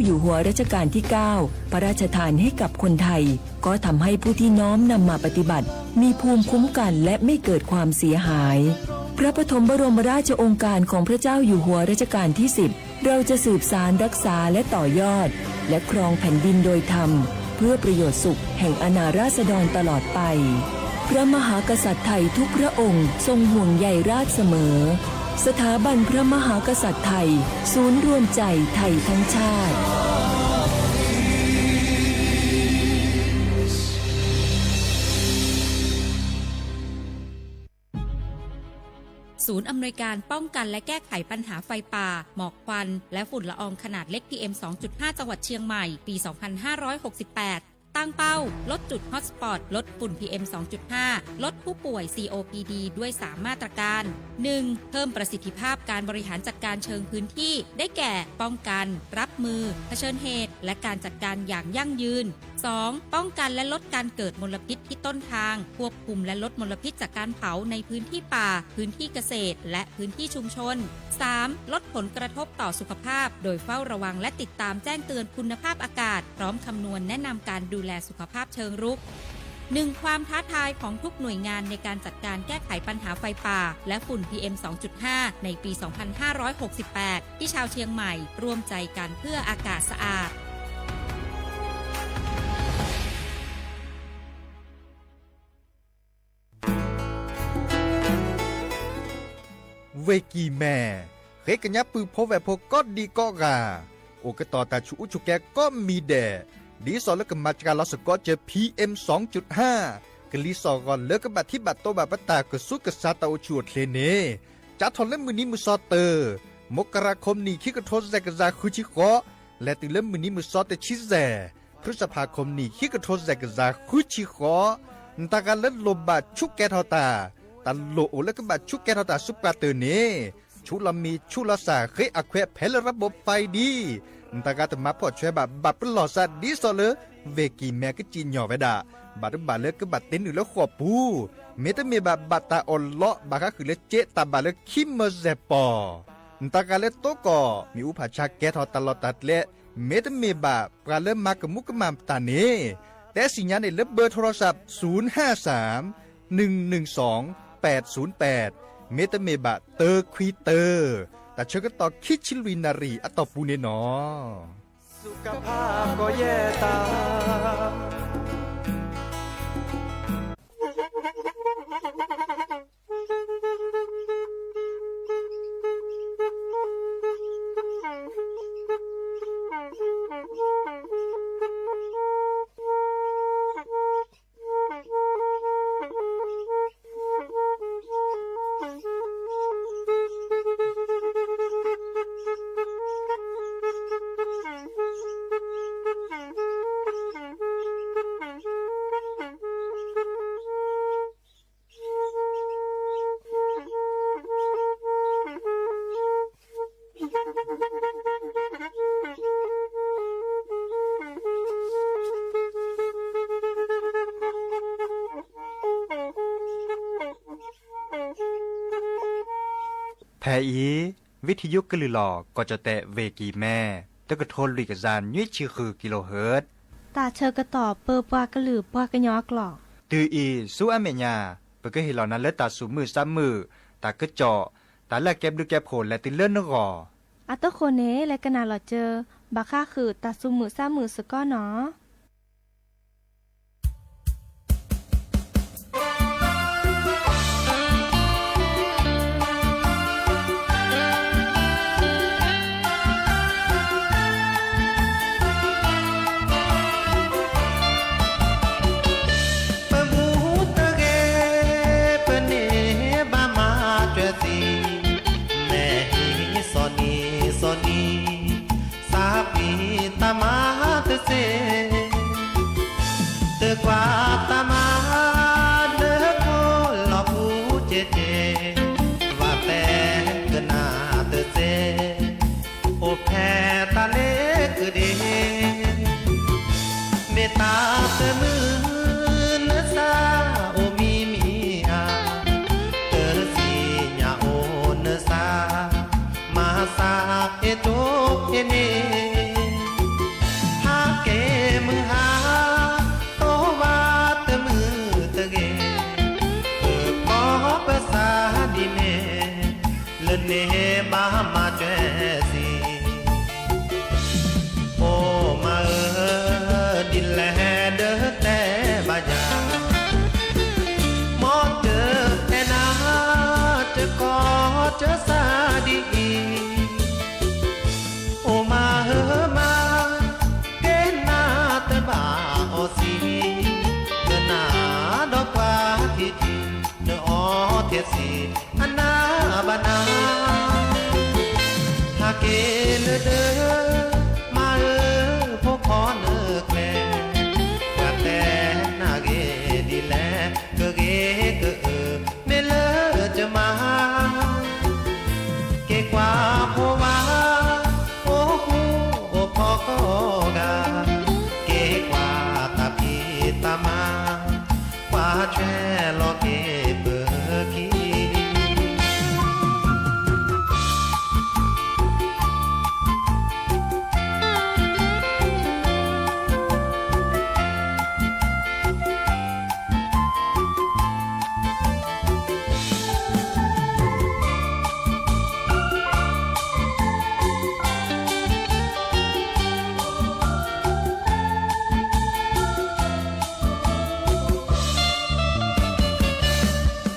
อยู่หัวรัชกาลที่เก้า พระราชทานให้กับคนไทย ก็ทำให้ผู้ที่น้อมนำมาปฏิบัติ มีภูมิคุ้มกันและไม่เกิดความเสียหาย พระปฐมบรมราชโองการของพระเจ้าอยู่หัวรัชกาลที่สิบ เราจะสืบสานรักษาและต่อยอด และครองแผ่นดินโดยธรรม เพื่อประโยชน์สุขแห่งอาณาราษฎรตลอดไป พระมหากษัตริย์ไทยทุกพระองค์ทรงห่วงใยราชเสมอ สถาบันพระมหากษัตริย์ไทย ศูนย์รวมใจไทยทั้งชาติ ศูนย์อำนวยการป้องกันและแก้ไขปัญหาไฟป่า หมอกควัน และฝุ่นละอองขนาดเล็ก พีเอ็ม สองจุดห้า จังหวัดเชียงใหม่ ปี สองพันห้าร้อยหกสิบแปด ตั้งเป้า ลดจุด ฮอตสปอต ลดฝุ่น พีเอ็ม สองจุดห้า ลดผู้ป่วย ซีโอพีดี ด้วย สาม มาตรการ หนึ่ง เพิ่มประสิทธิภาพการบริหารจัดการเชิงพื้นที่ ได้แก่ ป้องกัน รับมือ เผชิญเหตุ และการจัดการอย่างยั่งยืน สอง ป้องกันและลดการเกิดมลพิษที่ต้นทาง ควบคุมและลดมลพิษจากการเผาในพื้นที่ป่า พื้นที่เกษตร และพื้นที่ชุมชน สาม ลดผลกระทบต่อสุขภาพ โดยเฝ้าระวังและติดตามแจ้งเตือนคุณภาพอากาศ พร้อมคำนวณแนะนำการดูแลสุขภาพเชิงรุก หนึ่ง ความท้าทายของทุกหน่วยงานในการจัดการแก้ไขปัญหาไฟป่า และฝุ่น พีเอ็ม สองจุดห้า ในปี สองพันห้าร้อยหกสิบแปด ที่ชาวเชียงใหม่ร่วมใจกันเพื่ออากาศสะอาด ဝ့ၢ်ကံၢ်မဲၢ် ဃ့ကညးပုၢ်ဖိဝဲၢ်ဖိကိးဒံကိးဂၤ အိၣ်ကတီၤတၢ်ဆူးအူဆူးကဲကိးမံၤဒဲး ဒ်သိးလၢကမၤစှၤလီၤစ့ၢ်ကီးစၢၤ พีเอ็มสองจุดห้า ကလံၤစိးဂီၤလၢကဘၣ်ထံၣ်ဘၣ်တီဘၣ်ပတၢ်ကဆူးကဆါတၢ်အိၣ်ဆူၣ်အိၣ်ချ့န့ၣ် စးထီၣ်လၢမုၢ်နံၤမုၢ်သီတၢၤ မကရၤ ခီပနံၣ် ခံကထိယဲၢ်ကယၤဃုဆံဃိး လဲၤတုၤလၢမုၢ်နံၤမုၢ်သီတဆံယဲၢ် ဖုစဖး ခီပနံၣ် ခံကထိယဲၢ်ကယၤဃုဆံဃိး နတၢ်ဂၤလၢလိၣ်ဘၣ်ဆူးကဲထီၣ်တၢ် တၢ်လိၣ်အိၣ်လၢကဘၣ်ဆူးကဲထီၣ်တၢ်ဆူးပှၤတၢၢ်န့ၣ် ဆူးလီၤမံၤဆူးလီၤစၢ် ဃ့အခွဲးဖဲလၢ ระบบไฟ ဒ် နတၢ်ဂၤတမၤဖှီၣ်ဆွဲဘၣ် ဘၣ်ပလီၢ်စးဒ်သိးလၢ ဝ့ၢ်ကံၢ်မဲၢ်ကစံၣ်ညီၣ်ဝဲဒၣ် ဘၣ်တဘၣ်လၢကဘၣ်တ့နုာ်လၢဃိာ်ပူၤ မ့တမ့ၢ်ဘၣ် ဘၣ်တၢ်အီၣ်လီး ဘၣ်ဃးဃုာ်လၢစ့တၢ်ဘၣ်လၢခံမၢယဲၢ်ပီၢ် နတၢ်ဂၤလၢတိကီၢ် မ့ၣ်အူဖးဆါကဲထီၣ်တၢ်လီၢ်တၢ်ကျဲ မ့တမ့ၢ်ဘၣ် ပှၤလၢမၤကမူကမၣ်တၢ်န့ၣ် တဲသ့ၣ်ညါန့ၢ်လၢဘၢၣ်ထိၣ်ရိၣ်စး ศูนย์ห้าสาม หนึ่งหนึ่งสอง แปดศูนย์แปด မ့တမ့ၢ်ဘၣ် တၢခွံတၢ တၢ်ဆၢကတီၢ်ခံဆံလွံၢ်နၣ်ရံၣ်အတီၢ်ပူၤန့ၣ်နီၤ สุขภาพก็แย่ตาม ဖဲအံၤ ဝံထံယိကလုၢ်လီၤ ကီၢ်ကၠီၣ်တဲၣ် ဝ့ၢ်ကံၢ်မဲၢ် တကထိလွံၢ်ကယၤနွံဆံဃု kilohertz တၢ်ဆၢကတီၢ်ပၢပှၤကလုာ်ပှၤကညီအကျိာ် တုၤအံၤ ဆူအမဲာ်ညါ ပကဟ့ၣ်လီၤနၤလၢတၢ်သူၣ်မုာ်သးမုာ် တၢ်ကစီၣ် တၢ်လၢအကဲဘျုးကဲဖှိၣ်လဲၤတုၤလၢနဂီၢ် အတဃိန့ၣ် လဲၤကနၣ်လီၤစၢၤ ဘၣ်ဃးဃုာ်တၢ်သူၣ်မုာ်သးမုာ်စ့ၢ်ကီးနီၤ. ပမူတဂ့ၤ ပန့ၢ်ဘၣ်မၤတွဲသံ မဲာ်ဟံးစီၤနံၤစီၤနံၤ သးပှံၤတၢ်မၤတသ့ စံးအနၢ်ဘၣ်နၤ, ဟးက့ၤလၢဒၢး မါဧၢ, ဖိခီနၢၣ်ကျဲ, ပှၤတဲနၤဂ့ၤဒ်လဲၣ်, ကဂ့ၤကအၢ, မ့ၢ်လၢယမါ က့ၤကွၢ်ဖိဝါ အိၣ်ဃူအိၣ်ဖိးကိးဂၤ, က့ၤကွၢ်တၢ်ဖံးတၢ်မၤ, ကွၢ်ထွဲလီၤက့ၤပၢၤခံ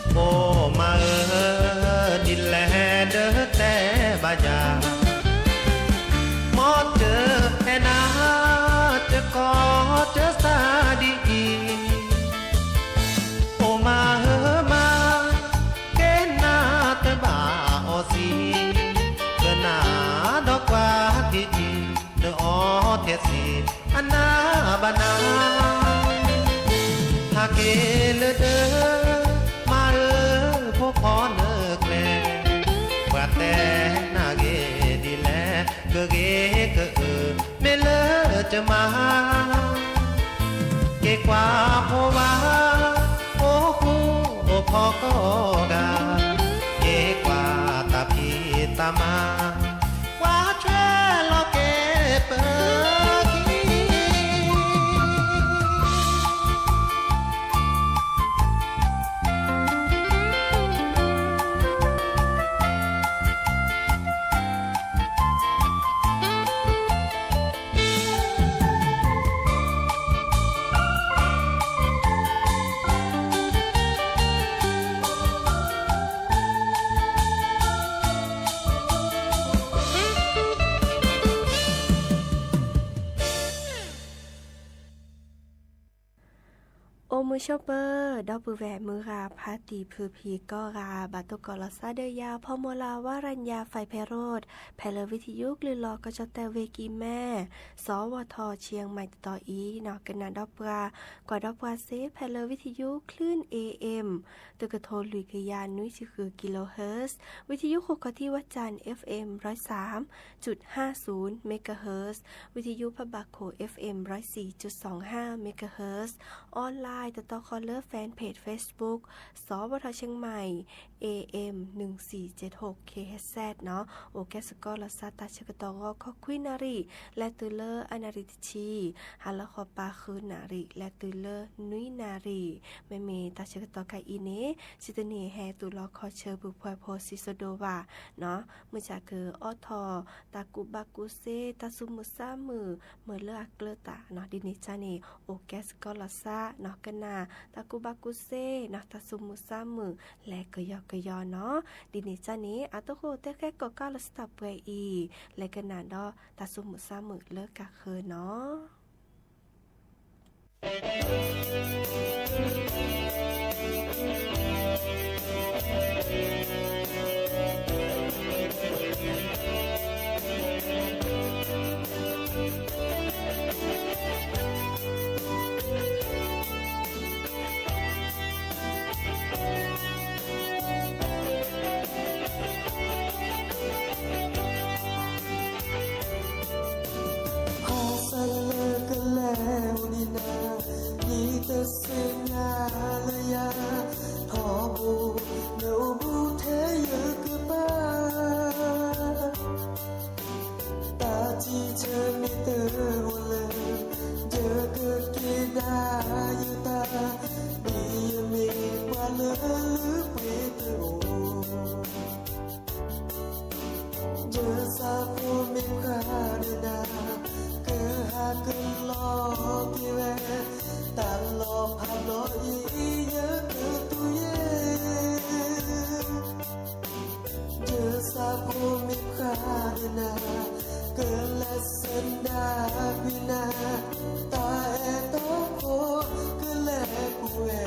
အိၣ်မါဧၢ, ဒ်လဲၣ်ဒီးတဲဘၣ်ယၤ, မ်တအဲၣ်နၤ တကိးတစၢ်ဒ်အံၤ, အိၣ်မါဧၢမါ, ကဲနၤတဘၣ်အီၣ်စံ, ကနၣ်ဒီးကွၢ်က့ၤအံၤ, နအီၣ်ထဲစံး အနၢ်ဘၣ်နၤ ဟးက့ၤလၢဒၢး, မါဧၢ, ဖိခီနၢၣ်ကျဲ, ပှၤတဲနၤဂ့ၤဒ်လဲၣ်, ကဂ့ၤကအၢ, မ့ၢ်လၢယမါ က့ၤကွၢ်ဖိဝါ, အိၣ်ဃူအိၣ်ဖိးကိးဂၤ, က့ၤကွၢ်တၢ်ဖံးတၢ်မၤ, ကွၢ်ထွဲလီၤက့ၤပၢၤခံ အိၣ်မုာ်ဆိးပၢၤ ဒီပုၢ်ဝဲၢ်မုၢ်ဂၤ ဖါတံၢ်ဖုဖံးကိးဂၤ ဘၣ်တိၢ်ကီးလီၤသးဒီးယၤ ဖီမီၤလၤ ဝါရညါ ဖဲးဖဲးရိး ဖဲလၢဝံထယုကလုၢ်လီၤကီၢ်ကၠီၣ်တဲၣ်ဝ့ၢ်ကံၢ်မဲ စီၤဝီၤထီၣ် ဆံၣ်ယဲၢ်မံးတတီၤအံၤနီၤ ကနၣ်ဒီးပှၤ ကွၢ်ဒီးပှၤစ့ ဖဲလၢဝံထယု คลื่น เอ เอ็ม တကထိလွံၢ်ကယၤနွံဆံဃု kilohertz ဝံထယုဃုခီၣ်ထံးဝဲကၠၣ် เอฟเอ็ม ร้อยสามจุดห้าศูนย์ megahertz ဝံထယုဖးဘၣ်ခိၣ် เอฟเอ็ม ร้อยสี่จุดสองห้า megahertz ออนไลน์ တတီၤဃီၤလၢ fanpage Facebook စီၤဝီၤထီၣ် เชียงใหม่ เอ เอ็ม หนึ่งสี่เจ็ดหก เค เอช เอส နီၤ အိၣ်ကဲစ့ၢ်ကီးလီၤသးတၢ်ဆၢကတီၢ်ဂီၤခီခွံနၣ်ရံၣ် လဲၤတုၤလၢအနၣ်ရံၣ်တဆံ ဟါလီၤဃီၤပၤဃုနၣ်ရံၣ် လဲၤတုၤလၢနွံနၣ်ရံၣ် မ့မ့ၢ်တၢ်ဆၢကတီၢ်ခါအံၤန့ၣ် စံးတန့ၢ်ဟဲတူၢ်လီၤခီဆၢပူၤဖှဲးဖိစံးစိဒိၣ်ဘၣ်နီၤ မုၢ်ဆါကအိးထီၣ် တၢ်ကူၣ်ဘၣ်ကူၣ်စ့ တၢ်သူၣ်မုာ်သးမုာ် မုာ်လၢအကျၢၤတၢ်နီၤ ဒ်န့ၣ်ကၠၢ်န့ၣ် အိၣ်ကဲစ့ၢ်ကီးလီၤသးနီၤ ကနၣ် တၢ်ကူၣ်ဘၣ်ကူၣ်စ့နီၤ တၢ်သူၣ်မုာ်သးမုာ် လဲၤကယီကယီနီၤ ဒ်န့ၣ်ကၠၢ်န့ၣ် အတၢ်ဃိၣ်တဲဃဲကိးကးလီၤစတၢ်ပှဲၤအံၤ လဲၤကနၣ်ဒီးတၢ်သူၣ်မုာ်သးမုာ်လၢကဃၢၤနီၤ ခီစလၢကလဲၤအိၣ်ဒံးနၤ ဒ်တသ့ၣ်ညါလၢယၤ ထီဘိ နအိၣ်မူထဲယကပၤ တၢ်ထံၣ်ဆၢမ့ၢ်တအိၣ်လၢ ယကက့ၤဒၣ်ယတၢ် ဒ်ယမ့ၢ်ပှၤလၢလုၢ်ပှ့ၤတအိၣ် ယသးဖိမ့ၢ်ဖှါဒီးနၤ ကဟးကလီက့ၤဝဲ တၢ်လီၤဖးဘျီအံၤ ယကတူၢ်ယဲၢ် ယသးဖိမ့ၢ်ဖှါဒီးနၤ ကလဲၤဆၢဒၣ်ကွံာ်နၤ တၢ်အဲၣ်တီဖိကလဲၤပူၤဝဲ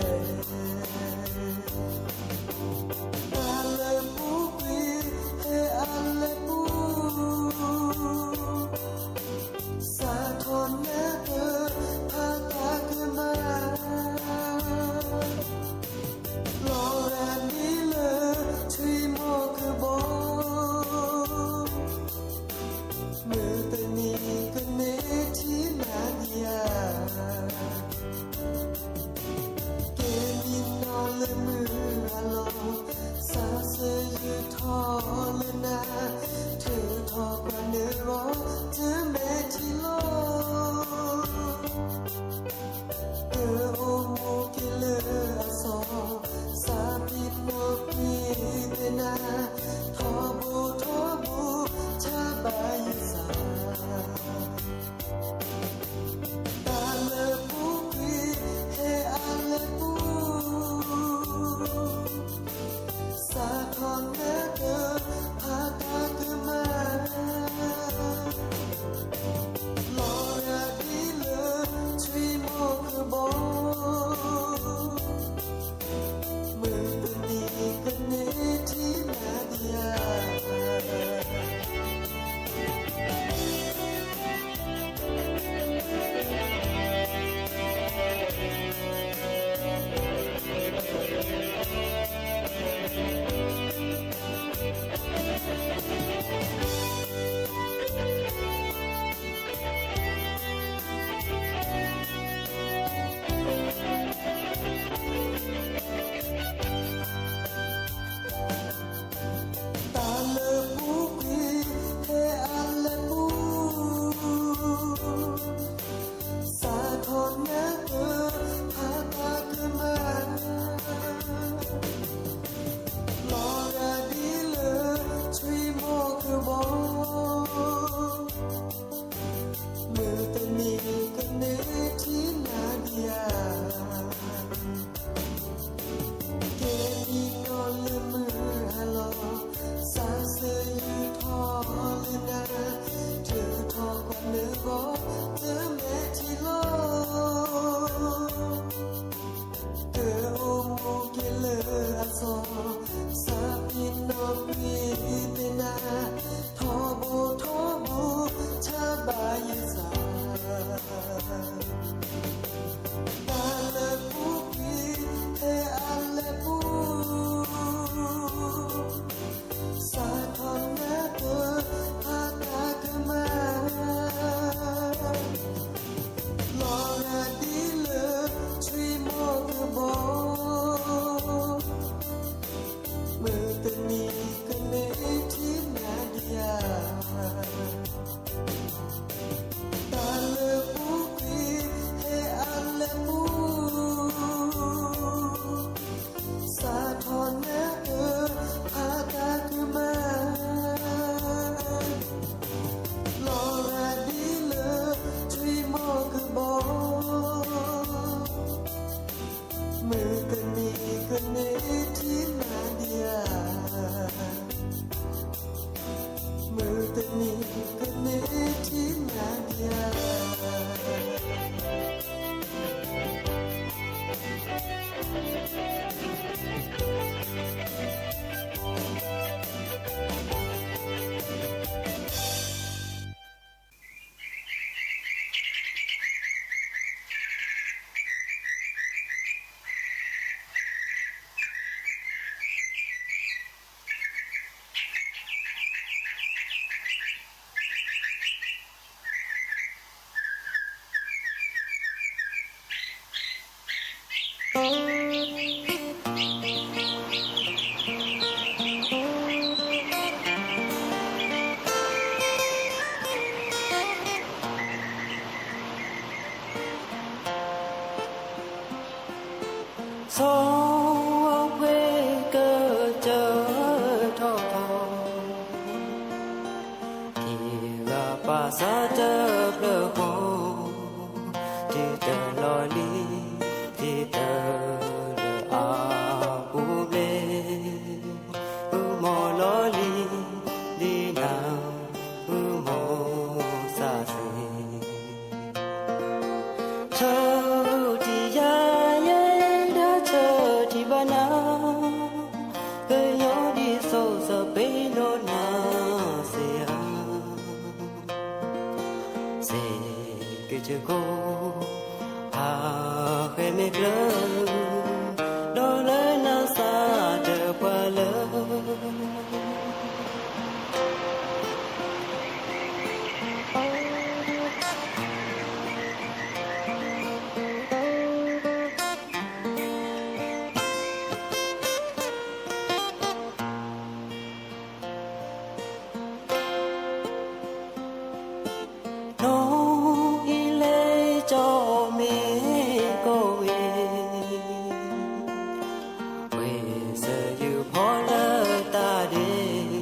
တၢ်လၢပူၤကွံာ် ဟဲအါလဲၣ်ပူၤ စးထီၣ်နၢ်ပၢၢ် ဖးတၢ်ကမၣ် လီၤဂာ်ဒ်လၢ ထွံၣ်မိၢ်ကဘီ မုၢ်တနံၤကန့ၢ်ထံနၤဒံးဧါ တၢ်လၢပူၤကွံာ် ဟဲအါလဲၣ်ပူၤ စးထီၣ်နၢ်ပၢၢ် ဖးတၢ်ကမၣ် လီၤဂာ်ဒ်လၢ ထွံၣ်မိၢ်ကဘီ မုၢ်တနံၤကန့ၢ်ထံနၤဒံးဧါ မုၢ်တနံၤကန့ၢ်ထံနၤဒံးဧါ ဆီပှဲၤကစၢၢ်ထီၣ်ထီၣ် ထံဂၤပၢ်စၢ်တဖျၢၣ်ဃီ တုၤတလီၤလံၤ တုၤတလၢအပူၤဘျဲၣ် အုမီၤလီၤလံၤ ဒ်နၤ အုမီၤစၢ်စ့ၢ် ဆၢထံယၤယဲဒၣ်ဆၢထံဘၣ်နၤ ကညီဒ်စိၤစပ့ၤဒိၣ်နၤစ့ၢ်ဧါ စ့ၢ်ကီးကစၢၢ်ခိၣ် ဖးဃဲမ့ၢ်ကျၢၤ ဒီးလၢနၤစၢ်တပှၤလၢ နီၢ်အံၤလဲၤကၠီမ့ၢ်ကီၢ်ဝဲ ဝဲစၢၤယုၢ်ဖီလၢတၢ်ဒဲး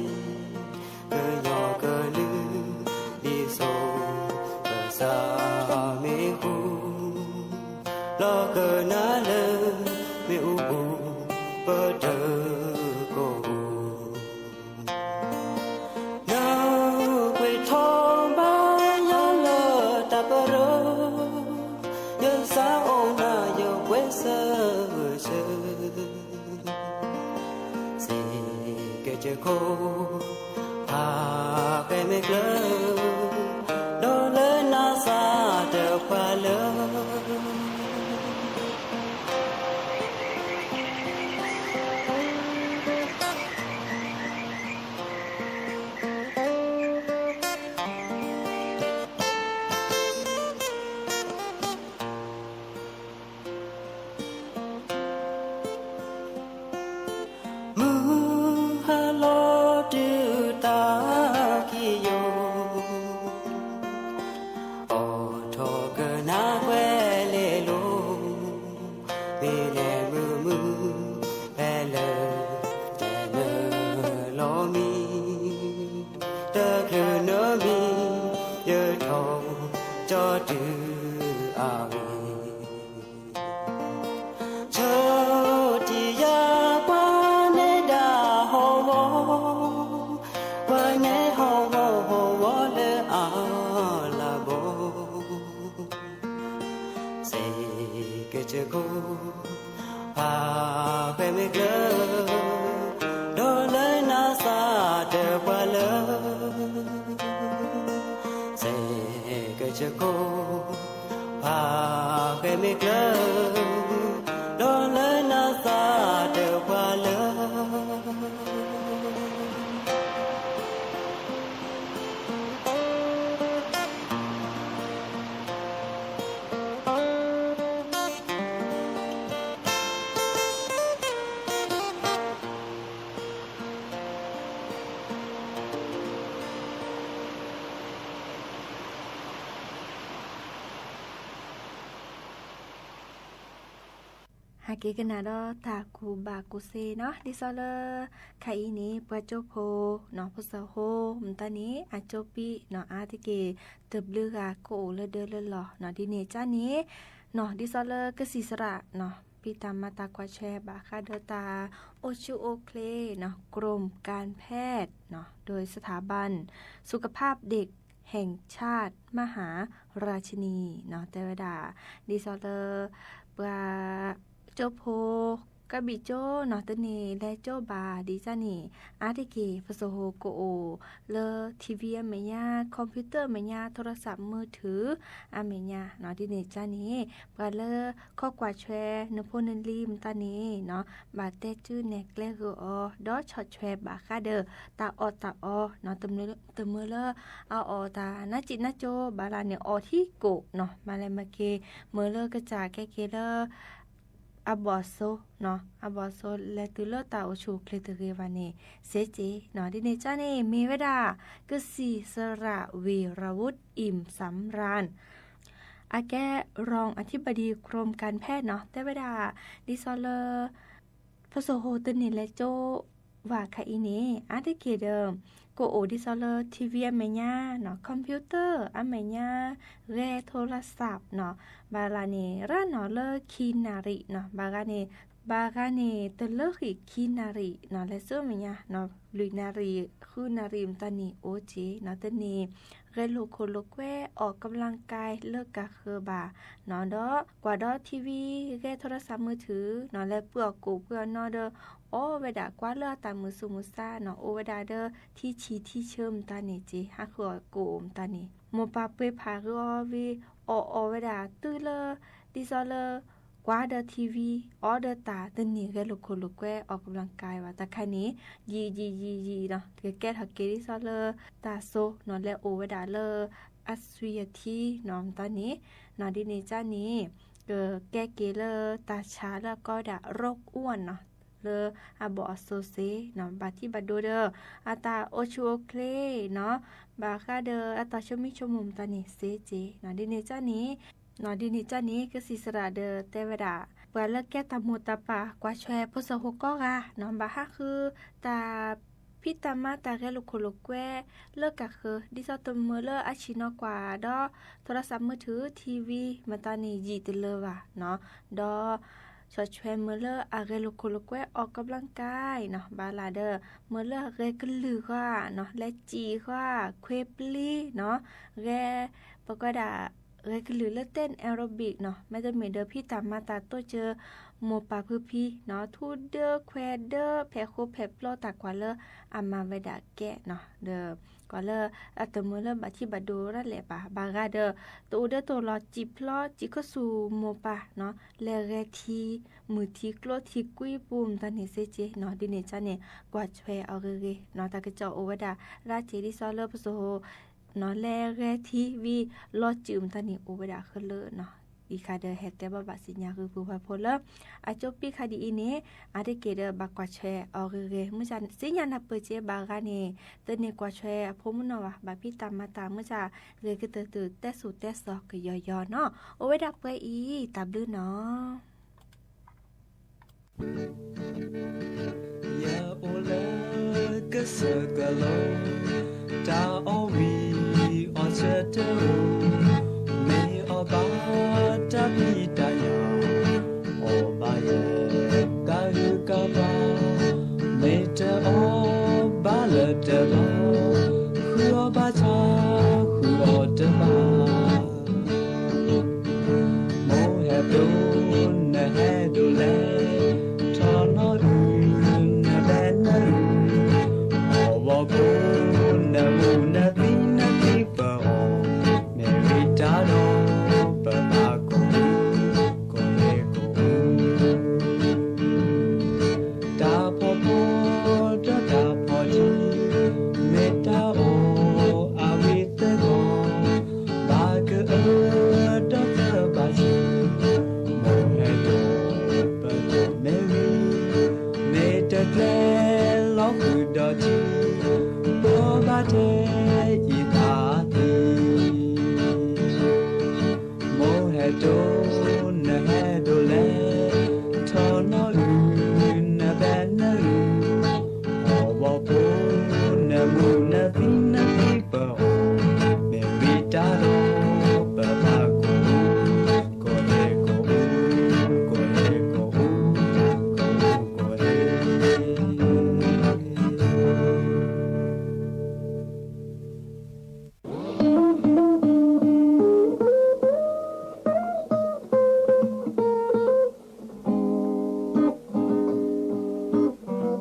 ကညီကလုာ် ဒ်စိၤကစၢ်မ့ၢ်ဃူ လီၤကနၣ်လၢ မ့ၣ်အူပူၤ ပတၢၢ်ကီၢ်ပူၤ နကွဲးထီၣ်ဘၣ်ယၤလၢတၢ်ပရၢ ယစးအိၣ်နၤယပှဲၤဆၢဂ့ၤဆၢ စ့ၢ်ကီးကစၢၢ်ခိၣ် ဖးဃဲမ့ၢ်ကျၢၤ ဒီးလၢနၤစၢ်တပှၤလၢ မုၢ်ဟါလီၤတုၤတၢ်ခံးယိာ် အိၣ်ထီၣ်ကနၣ်ကွဲးလဲၤလိာ် မ့ၢ်လဲၤမုာ်မုာ် ဖဲလၢ တနၢၤလီၤမံ တချုးနၢၤမံ ယထီၣ်ကၠီတုၤအဂ့ၢ် ဆၢထံယၤ ပှၤနဲဒၣ်ဟီၣ်ဝီ ပှၤနဲဟီၣ်ဝီဟီၣ်ဝီလၢအလၤဘီ စ့ၢ်ကီးကစၢၢ်ခိၣ် ဖးဃဲမ့ၢ်ကျၢၤ ဒီးလၢနၤစၢ်တပှၤလၢ စ့ၢ်ကီး ယကိး ဖးဃဲမ့ၢ်ကျၢၤ ဒီးလၢနသးတပှၢ်လၢဟဲက့ၤကနၣ်ဒီးတၢ်ကူၣ်ဘၣ်ကူၣ်သ့နီၤ, ဒ်သိးလၢ ခါအံၤန့ၣ် ပှၤကၠိဖိနီၤ ဖိစီၤဟိမတၤန့ၣ် အကၠိပံနီၤ အါတက့ၢ် တဘျုးဂၤကအိၣ်လၢဒၢလၢလီၢ်နီၤ, ဒ်န့ၣ်ကါန့ၣ်နီၤ ဒ်သိးလၢကစံးစရၣ်နီၤ ဖံးတၢ်မၤတၢ်ကွၢ်ထွဲဘၣ်ဃးဒီးတၢ်အိၣ်ဆူၣ်အိၣ်ချ့နီၤ กรมการแพทย์နီၤ โดยสถาบันสุขภาพเด็กแห่งชาติ มหาราชินีနီၤ တဲဝဲဒၣ် ဒ်သိးလၢ ပှၤကၠိဖိ ကဘံၣ်ကၠိနီၤ တန့ၢ်လဲၤကၠိဘၣ်ဒ်ကါန့ၣ် အါတက့ၢ် ဖိစီၤဟိကအိၣ်လၢ ထံဝံၤ အမဲာ်ညါ, ခီပျူတၢၣ်အမဲာ်ညါ, ထိရစးမုၢ်ထုး အမဲာ်ညါနီၤ, ဒ်န့ၣ်ကါန့ၣ် ပှၤလၢခိးကွၢ်ထွဲနဖိနလံၤမတၤန့ၣ်နီၤ ဘၣ်တဲစုနဲၣ်ကျဲဂုာ်အီၤ ဒီးဆီၣ်ထွဲဘၣ်ဃးဒီးတၢ်အီၣ်တၢ်အီနီၤ, တမၢလၢအအီၣ်တၢ်နးစံးနးစိၤဘၣ်လၢန့ၣ် အီၣ်ထံကိၣ်နီၤ, မၤလဲၣ်မၤက့ၤ မၢလၢကစၢ်ကဲက့ၤလၢ အဘီၣ်အစိနီၤ, အဘီၣ်အစိလဲၤတုၤလၢတၢ်အိၣ်ဆူၣ်အိၣ်ချ့တဂ့ၤဘၣ်န့ၣ် စ့က့နီၤ, ဒ်န့ၣ်ကါန့ၣ် မ့ၢ်ဝဲဒၣ် ကစံးစရၣ် ဝံၤရၤဝုး အံၣ်စၣ်ရၣ် အကဲ รองอธิบดีกรมการแพทย์နီၤ တဲဝဲဒၣ် ဒ်သိးလၢ ဖိစီၤဟိတန့ၢ်လဲၤကၠိဘၣ်ခါအံၤန့ၣ် အါတက့ၢ်ဒီး ကအိၣ်ဒ်သိးလၢ ထံဝံၤ အမဲာ်ညါနီၤ, ခီပျူတၢၣ် အမဲာ်ညါ, ဂဲၤထိရစးနီၤ, ဘၣ်လၢန့ၣ် ရၢ်နီၤလၢခံနၣ်ရံၣ်နီၤ, ဘၣ်ဂၤန့ၣ် ဘၣ်ဂၤန့ၣ် တလၢဟံၣ်ခံနၣ်ရံၣ်နီၤ, လဲၤဆူအမဲာ်ညါနီၤ လွံၢ်နၣ်ရံၣ် ဃုနၣ်ရံၣ်မတၤန့ၣ် အိၣ်က့ၤနီၤ, တန့ၢ် ဂဲၤလိာ်ခိၣ်လိာ်ကွဲ အီၣ်ကဘျံးကါလၢကးဃၢၤဘၣ်နီၤ, ဒီးကွၢ်ဒီးထံဝံၤ ဂဲၤထိရစးမုၢ်ထုးနီၤ, လဲၤပှ့ၤအီၣ်ကိၣ်ပှ့ၤအီၣ်နီၣ်ဒီး အီၣ်ဝဲဒၣ်ကွၢ်လၢအတၢ်မုၢ်ဆူၣ်မုၢ်ဆါနီၤ, အိၣ်ဝဲဒၣ်ဒီးထံဆံးထံဆၢမတၤန့ၣ်က့ၤ, ဟးဃုအီၣ်ကိၣ်မတၤန့ၣ် မိၢ်ပၢ်ပှ့ၤဖးဃုအီၤဝံၤ အီၣ်အီၣ်ဝဲဒၣ်တုၤလၢ ဒ်သိးလၢ ကွၢ်ဒီးထံဝံၤ အီၣ်ဒီးတၢ်တန့ၢ်ဂဲၤလိာ်ခိၣ်လိာ်ကွဲ အီၣ်ကဘျံးကါဘၣ်, တၢ်ခါန့ၣ် ယံာ်ယံာ်ယံာ်ယံာ်နီၤ, ကကဲထီၣ်က့ၤဒ်သိးလၢ တၢ်စိနီၤ လဲၤအိၣ်ဝဲဒၣ်လၢ အသွံၣ်အထံနီၤ မတၤန့ၣ်နီၤ, ဒ်န့ၣ်ကါန့ၣ် ကကဲက့ၤလၢတၢ်ဆါလၢအကိးဝဲဒၣ် ရိးအူၣ်နီၤ လၢအဘီၣ်အစိစ့နီၤ, ဘၣ်ထံၣ်ဘၣ်ဒိဒီး အတၢ်အိၣ်ဆူၣ်အိၣ်ချ့နီၤ, ဘၣ်ဃးဒီးအတၢ်ဆိမိၣ်ဆိကမိၣ်မတၤန့ၣ်စ့က့ၤနီၤ, ဒ်န့ၣ်ကါန့ၣ် နီၤ ဒ်န့ၣ်ကါန့ၣ် ကစံးစရၣ်ဒီးတဲဝဲဒၣ် ပှၤလၢကဲတၢ်မိၢ်တၢ်ပၢ်ကွၢ်ထွဲဖိစီၤဟိကိးဂၤနီၤ ဘၣ်ဟးဃုတၢ်ဖံးတၢ်မၤတၢ်ဂဲၤလိာ်ခိၣ်လိာ်ကွဲလၢကးဃၢၤ ဒ်သိးတမၢလၢအဆံးနီၤကွၢ်ဒီး ထိရစးမုၢ်ထုး ထံဝံၤ မတၤန့ၣ်ယံာ်တလၢဘၣ်နီၤ, ဒီး ဆီၣ်ထွဲမၢလၢအဂဲၤလိာ်ခိၣ်လိာ်ကွဲ အီၣ်ကဘျံးကါနီၤ, ဘၣ်လၢဒီး မၢလၢအဂဲၤကလုာ်ဃီနီၤ, လဲၤစံၣ်ဃီ, ခွ့ပျံၤနီၤ, ဂဲၤ ပကွၢ်ဒၣ် ဂဲၤကလုာ်လၢတဲ aerobic နီၤ, မ့တမ့ၢ်ဒီးဖံးတၢ်မၤတၢ်တိစၢၤ မိၢ်ပၢ်ဖုဖံနီၤ, ထူဒၢခွဲးဒၢ ဖဲးဃိဖဲးပျီတၢ်ကွၢ်လၢအမၤဝဲဒၣ်ကဲနီၤ, ဒီး ကွၢ်လၢအတမၢလၢဘၣ်ထံၣ်ဘၣ်ဒိရၣ်လဲၣ်ဘၣ်, ဘၣ်ဂၤဒီး တအိၣ်ဒၢတအိၣ်လီၤ စံၣ်ဖျီ စံၣ်ခူသူၣ်မိၢ်ပၢ်နီၤ, လဲၤဂဲၤထံ မုၢ်ထံကျိထံကွံပူၤမတၤန့ၣ်စ့က့ၤနီၤ, ဒ်န့ၣ်ကါန့ၣ် ကွၢ်ထွဲအီၤဂ့ၤဂ့ၤနီၤ, တၢ်ကစီၣ်အိၣ်ဝဲဒၣ် ရၣ်က့ၤဒ်သိးလၢပစိၤ နီၤ လဲၤဂဲၤထံဝံၤ လီၤစုာ်မတၤန့ၣ် အိၣ်ဝဲဒၣ်ခဲလၢာ်နီၤ, အံၤခါဒီးဟဲတဲဘၣ်ဘၣ်စံးညါဂ့ၤပှၤဖှီၣ်ဖိလၢ အကၠိပံခါဒ်အံၤန့ၣ် အါတက့ၢ်ဒီးဘၣ်ကွၢ်ထွဲအီၤဂ့ၤဂ့ၤ, မုၢ်ဆါစံးညါနၢ်ပၢၢ်က့ၤဘၣ်ဂၤန့ၣ် တန့ၢ်ကွၢ်ထွဲအဖိမုၣ်နီၢ်ဘၣ်, ဘၣ်ဖံးတၢ်မၤတၢ်မုၢ်ဆါ ဂ့ၤကတၢၢ်တုၤတဲစိၤတဲစီၤကယီယီနီၤ, အိၣ်ဝဲဒၣ်ပှဲၤအံၤ တၢ်ဘျုးနီၤ. ယအိၣ်လၢကစၢၢ်ကလိၤ, တၢ်အီၣ်ဝံၤအီၣ်ဆၢတအိၣ်, မ့ၢ်အီၣ်ဘၣ်တၢ်ဖံးတၢ်ညၣ်, အီၣ်ဘၣ်ယဲၢ်ကဟုကဘၣ်, မ့ၢ်တအီၣ်ဘၣ်လၢတဘၣ်, ဃုအီၣ်ဘၣ်ဆၣ်ဃုအီၣ်တဘၣ် မိၢ်ဟဲဒိးနဟဲဒိးလဲၣ်, ထီၣ်နီၣ်အုၣ်နဘဲနုၣ်, အီၣ်ဝီၤဖိနမူနသံနသံပအီၣ်, မ့ၢ် ဒိနဟဲဒိးလဲၣ်, ထီၣ်နီၢ်အုၣ်နဘဲနအုၣ်, ဟီၣ်ဝီဖိ နမုၢ်နသံနသံပအီၣ်, မ့ၢ်ဝံၤတၢ်ဒီး ပဘၣ်ကိၢ်အူ, ကိၢ်ဟဲကိၢ်အူ, ကိၢ်ဟဲကိၢ်အူ, ကိၢ်အူကိၢ်ဟဲ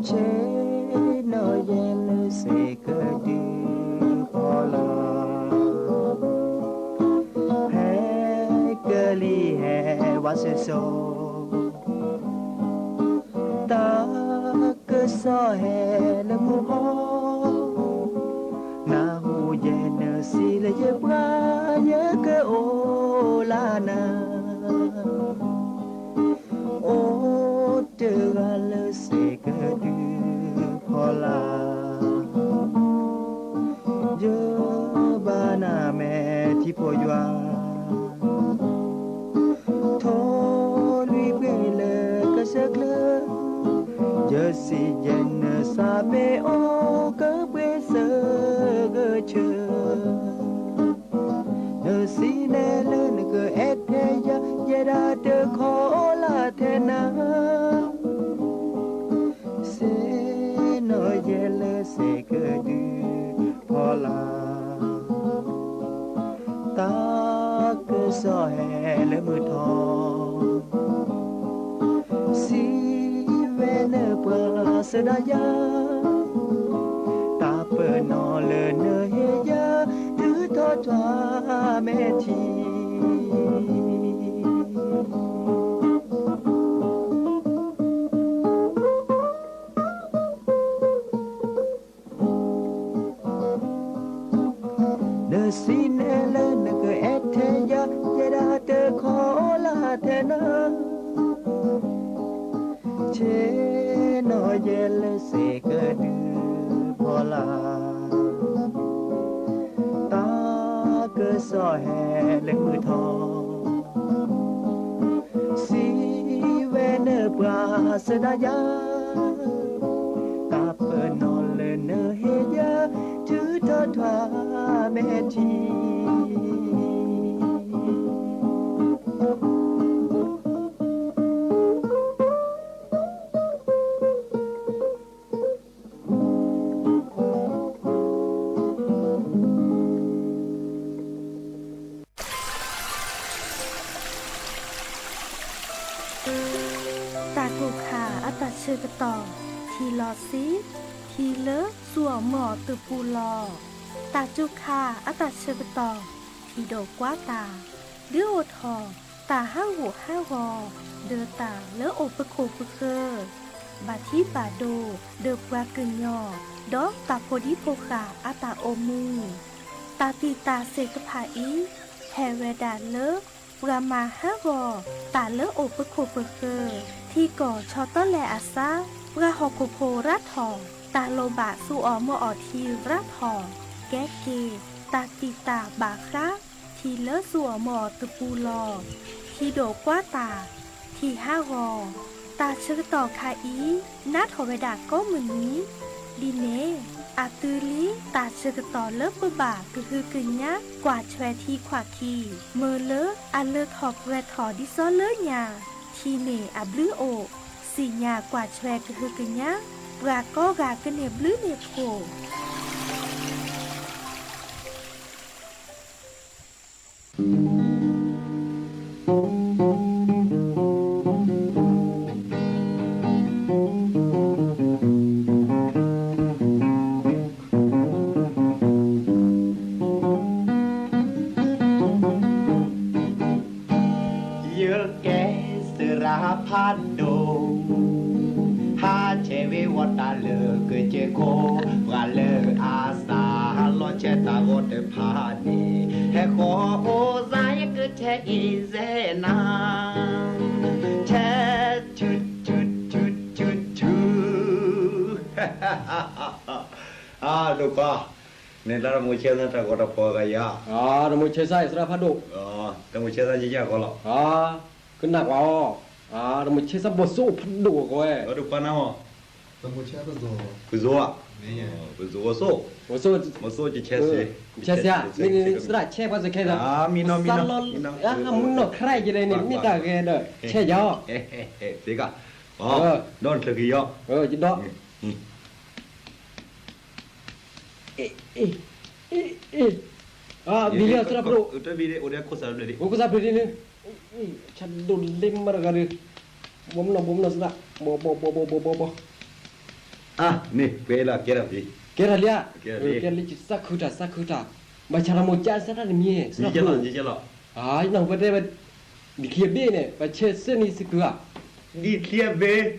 ဆ့ၣ်နီၤယဲလၢစ့ၢ်ကဒုးဖီလာ်, ဟဲကလံၤဟဲဝါစ့ၢ်စိၤ, တၢ်ကစီၣ်ဟဲလၢမုၢ်ဟီ, နၢ်ဟူယဲနစံးလၢယပှၤ ယကအိၣ်လၢနၤ, အိၣ်တဂၤလၢစ့ၢ်ကဒုးဖီလာ်, ယဘၣ်နၤမဲာ်ထံဖိယွၤ ထိၣ်လွံၢ်ဘ့ၣ်လၢကစၢၢ်ကျၢၤ, ယစံးယဲနစးဘ့ၣ်အိၣ်ကဘှ့ၣ်စၢၤဂၢၢ်ဆၢ, နစံးနဲလၢနကအဲၣ်ထဲယၤ ယဲဒၣ်တခီအိၣ်လၢထဲနၤ ဆ့ၣ်နီၤယဲလၢစ့ၢ်ကဒုးဖီလာ်, တၢ်ကစီၣ်ဟဲလၢမုၢ်ထီ, စံးဝဲနပှၤစၢဒၣ်ယၤ, တၢ်ပနီၣ်လၢနဟ့ၣ်ယၤ တုၤထီၣ်ထွဲမဲာ်ထံ နစံးနဲလၢနကအဲၣ်ထဲယၤ ယဲဒၣ်တခီအိၣ်လၢထဲနၤ, ဆ့ၣ်နီၤယဲလၢစ့ၢ်ကဒုးဖီလာ်, တၢ်ကစီၣ်ဟဲလၢမုၢ်ထီ စံးဝဲနပှၤစၢဒၣ်ယၤ, တၢ်ပနီၣ်လၢနဟ့ၣ်ယၤ တုၤထီၣ်ထွဲမဲာ်ထံ တၢ်ကိၢ်ခါအတၢ်ဆၢကတီၢ်, ထံလီၤဆံ, ထံလၢစူၢ်အီၤမၢအီၤတပူၤလီၤ. တၢ်ကိၢ်ခါအတၢ်ဆၢကတီၢ်, ထံဒိးကွၢ်တၢ်, ဒုးအိၣ်ထီၣ်တၢ်ဟးဂူာ်ဟးဂီၤ, ဒီးတၢ်လၢအိၣ်ပခိၣ်ပဃၢၤ, ဘၣ်ထံဘၣ်ဒိ, ဒီးပှၤကညီ, ဒီးတၢ်ဖိဒံဖိဃာ်အတၢ်အိၣ်မူ. တၢ်တံာ်တာ်သ့ၣ်တဖၣ်အံၤ ဟဲဝဲဒၣ်လၢ ပှၤမၤဟးဂီၤတၢ်လၢအိၣ်ပခိၣ်ပဃၢၤ, ထံကီၢ်ဆီတလဲအစါ, ပှၤဟီၣ်ခိၣ်ဖိရၤထီၣ်, တၢ်လိၣ်ဘၣ်စူၢ်အီၤမၢအီၤထံရၤထီၣ်, ကဲက့ၤ တၢ်တံာ်တာ်ဘၣ်ဃး ထံလၢစူၢ်အီၤမၢအီၤတပူၤလီၤ. ထံဒိးကွၢ်တၢ်, ထံဟးဂီၤ, တၢ်ဆၢကတီၢ်ခါအံၤ နးထီၣ်ဝဲဒၣ်ကိးမုၢ်နံၤ, ဒ်န့ၣ် အသုလံ တၢ်ဆၢကတီၢ်လၢပဘၣ်ကဟုကညး ကွၢ်ထွဲထံခွးခံ, မၢလၢအလၢထီၣ်ပှဲၤထီၣ်ဒ်စီလၢညါ, ထံန့ၣ်အဘျုးအိၣ်, စံၣ်ညါကွၢ်ထွဲကဟုကညး, ပှၤကိးဂၤကန့ၢ်ဘျုးန့ၢ်ဖှိၣ် ယကဲစရးဖးဒိၣ်, ဟးဆဲးဝ့ၤဝီၤတၢ်လၢကစၢၢ်ခိၣ်, ပှၤလၢအစးလီၤဆဲးတၢ်ဂီၤတဖၣ်န့ၣ်, ဟဲဃီၤအိၣ်စါယကဆဲးအ့ၣ်စဲနၤ, ဆဲး ဆူၣ်ဆူၣ်ဆူၣ်ဆူၣ်, အဒိၣ်ခွါ, န့ၣ်လၢတၢ်မိၤဆဲသၣ်တၢ်ဂီၤတၢ်ဖီဂၤယၤ, တၢ်မိၤဆဲသၣ်အံၤသရၣ်ဖးဒိၣ်, တၢ်မိၤဆဲသၣ်ယကၢ်ကီလီၤ, ကနၣ်ကွၢ်အီၤ, တၢ်မိၤဆဲသၣ်ဘိၣ်စိၣ်ဖးဒိၣ်အဂီၢ်ဝဲ, ပပၢ်နါမီၢ်, ပဇိၤဧါ, ပဇိၤဧါ, မ့ၢ်စိၣ်, မ့ၢ်စိၣ်ကဆဲးစ့, ဆဲးစ့ဧါ, မ့ၢ်သရၣ်ဆဲးပှၤစ့ၢ်ခဲသး, မံနီၤမံနီၤ, မုၢ်နီၢ်ခရၢၣ်ယဲၢ်န့ၣ် မ့ၢ်တၢ်ဂဲၤဒီး ဆဲးယၤအီၤ, သ့ကါ, ဒီးနချၢက့ၤယီၤ, ယဒီး ဘံလံသရၣ်ဖးဒိၣ်, အိၣ်ခိၣ်သၣ်ဖျၢၣ်ဒ်န့ၣ်, ဆၣ်ဒိၣ်လ့မးတဂၤဒီး, ဘီမနီၤ ဘီမနီၤသရၣ်, ဘီဘီဘီဘီဘီဘီဘီ, အါန့ၣ် ကွဲလၢကဲထီၣ်လံ, ကဲထီၣ်လံဧါ, ကဲထီၣ်လံ, စၢ်ခုတၢ် စၢ်ခုတၢ်, ဘၣ်ဆၣ်လီၤမိၢ်ကၠၢ်စၢ်တၢ်တမံၤ, သရၣ်ဖးဒိၣ်, ယနီၢ်ပတဲဝဲ, ဒ်ချံအဘ့ၣ်န့ၣ် ပဆဲးစ့ၢ်န့ၣ်စ့ၢ်ကီးဧါ, ဒ်ချံအဘ့ၣ်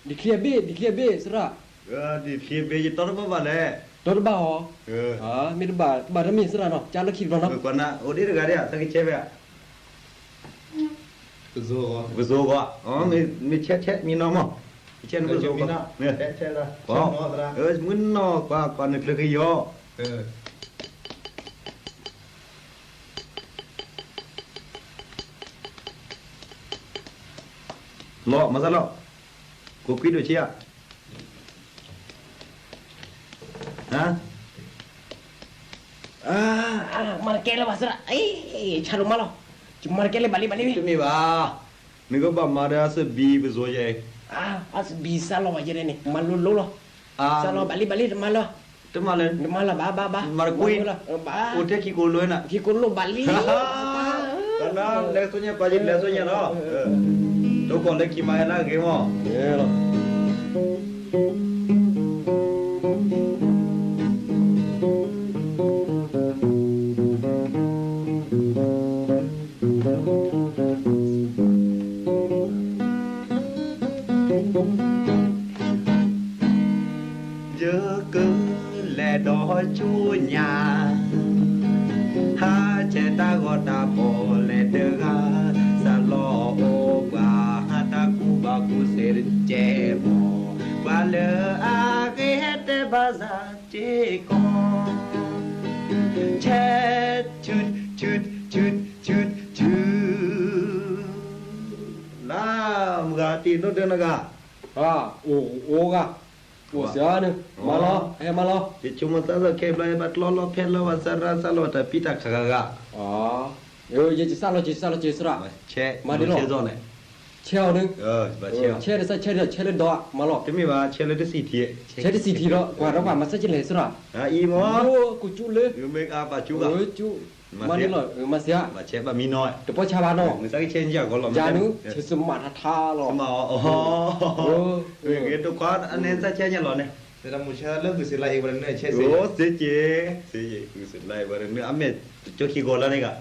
ဒ်ချံအဘ့ၣ် ဒ်ချံအဘ့ၣ်သရၣ်, ဒ်ချံအဘ့ၣ်ယတီတဘၣ်ဘၣ်လဲၣ်, တီတဘၣ်အီၤ, မ့ၢ်တဘၣ်တမ့ၢ်သရၣ်နီၤ ကၢ်လၢခံတဘျီနီၤ, အိၣ်ဒ့တဂၤဒၣ် သးကဆဲးဝဲဧါ, ပစိၤဂီၤ, မ့ၢ်ဆဲးဆဲးမံနီၤမီၢ်, ဆဲးနပစိၤဂီၤ, မုၢ်နီၢ်ကွၢ်ကွၢ်နချၢက့ၤယီၤ လီၤ မၤစၢ်လီၤ, ကိးကွံဒိၣ်ဆံးဧါ, မၤတကဲလၢၤဘၣ်သရၣ်, ဆၣ်ဒိၣ်မးလီၤ, ယမၤတကဲလၢၤဘၣ်လံဘၣ်လံ, တမ့ၢ်ဘၣ်, နကဘၣ်မၤဒီးအစဘံပစိၤယဲ, အစဘံစၢ်လီၤဘၣ်ယဲန့ၣ် မၤလိလိလီၤ, စၢ်လီၤဘၣ်လံဘၣ်လံ တမၤလၢၤ, တမၤလၢၤ, တမၤလၢၤဘၣ်ဘၣ်ဘၣ်, မၤတကွံ, အိၣ်ထဲခံကိးလိၤနၤ, ခံကိးလိၤဘၣ်လံ လဲၤစိညါပာ်ယလဲၤစိညါလီၤ, တိကိးလၢခံမၤဟဲလၢအဂ့ၤမီၢ်, ယကလဲၤဒီးကၠိညါ, ဟးဆဲးတၢ်ဂီၤတၢ်ဖီၣ် လဲၤတဂၤ, စၢ်လီၤအိၣ်ပှၤ, ဟးတၢ်ကူဘၣ်ကူစ့တကဲမီၢ်, ပှၤလၢအဂ့ၤဟဲတဲဘၣ်စၢ်စ့ၢ်ကီး, ဆဲး, ဆူၣ်, ဆူၣ်, ဆူၣ်, ဆူၣ်, ဆူၣ်, လၢမုၢ်ဂၤတံၢ်နိဒၢနဂၤ, အိၣ်ဂၤ, အိၣ်စ့ၢ်န့ၣ်, မၤလီၤ, ဟဲမၤလီၤ, ယဆိကမိၣ်သးစၢ်ခဲဘျီ ယဘၣ်ကျီလီၤဖဲလီၤဘၣ်စၢ်ရၣ်စၢ်လီၤတၢ်ဖံးတၢ်ခးဂၤဂၤ, ယစၢ်လီၤစၢ်လီၤစၢ်သရၣ်, မၤဒ်လီၤ, ဆဲးအီၤန့ၣ်, ဆဲးအီၤန့ၣ်, ဆဲးတစၢ်ဆဲးဒီး ဆဲးလၢဒီးမၤလီၤ, တမ့ၢ်ဘၣ် ဆဲးလၢတဆံးထံး, ဆဲးတဆံးထံးဒီး ကွၢ်ဒီးကွၢ်မၤစၢ်ကလဲၣ်သရၣ်, အံၤမီၢ်, ကၠူလၢ, မ့ၢ်အပာ်ကၠူဂၤ, မၤဒ်လီၤ, မၤစ့ၢ်, ဘၣ်ဆဲးဘၣ်မံနီၤ, တပီၢ်ဆါဘၣ်နီၤ, မ့ၢ်သးကဆဲးကီးလီၤ, ယၤနု, ဆဲးစမးထါထါလီၤ, ဂ့ၤဂ့ၤ ဒိၣ်ခွါအန့ၣ်သးဆဲးညါလီၤန့ၣ်, လၢဂုၢ်စ့လါအ့ၣ်ဝဲတနၢၣ်ဆဲးစ့ၢ်, စ့ၢ်ကီး, ဂုၢ်စ့လါအ့ၣ်ဝဲတနၢၣ် အမ့ၢ်ကၠီခံဂီၤလၢန့ၣ်ဂၤ,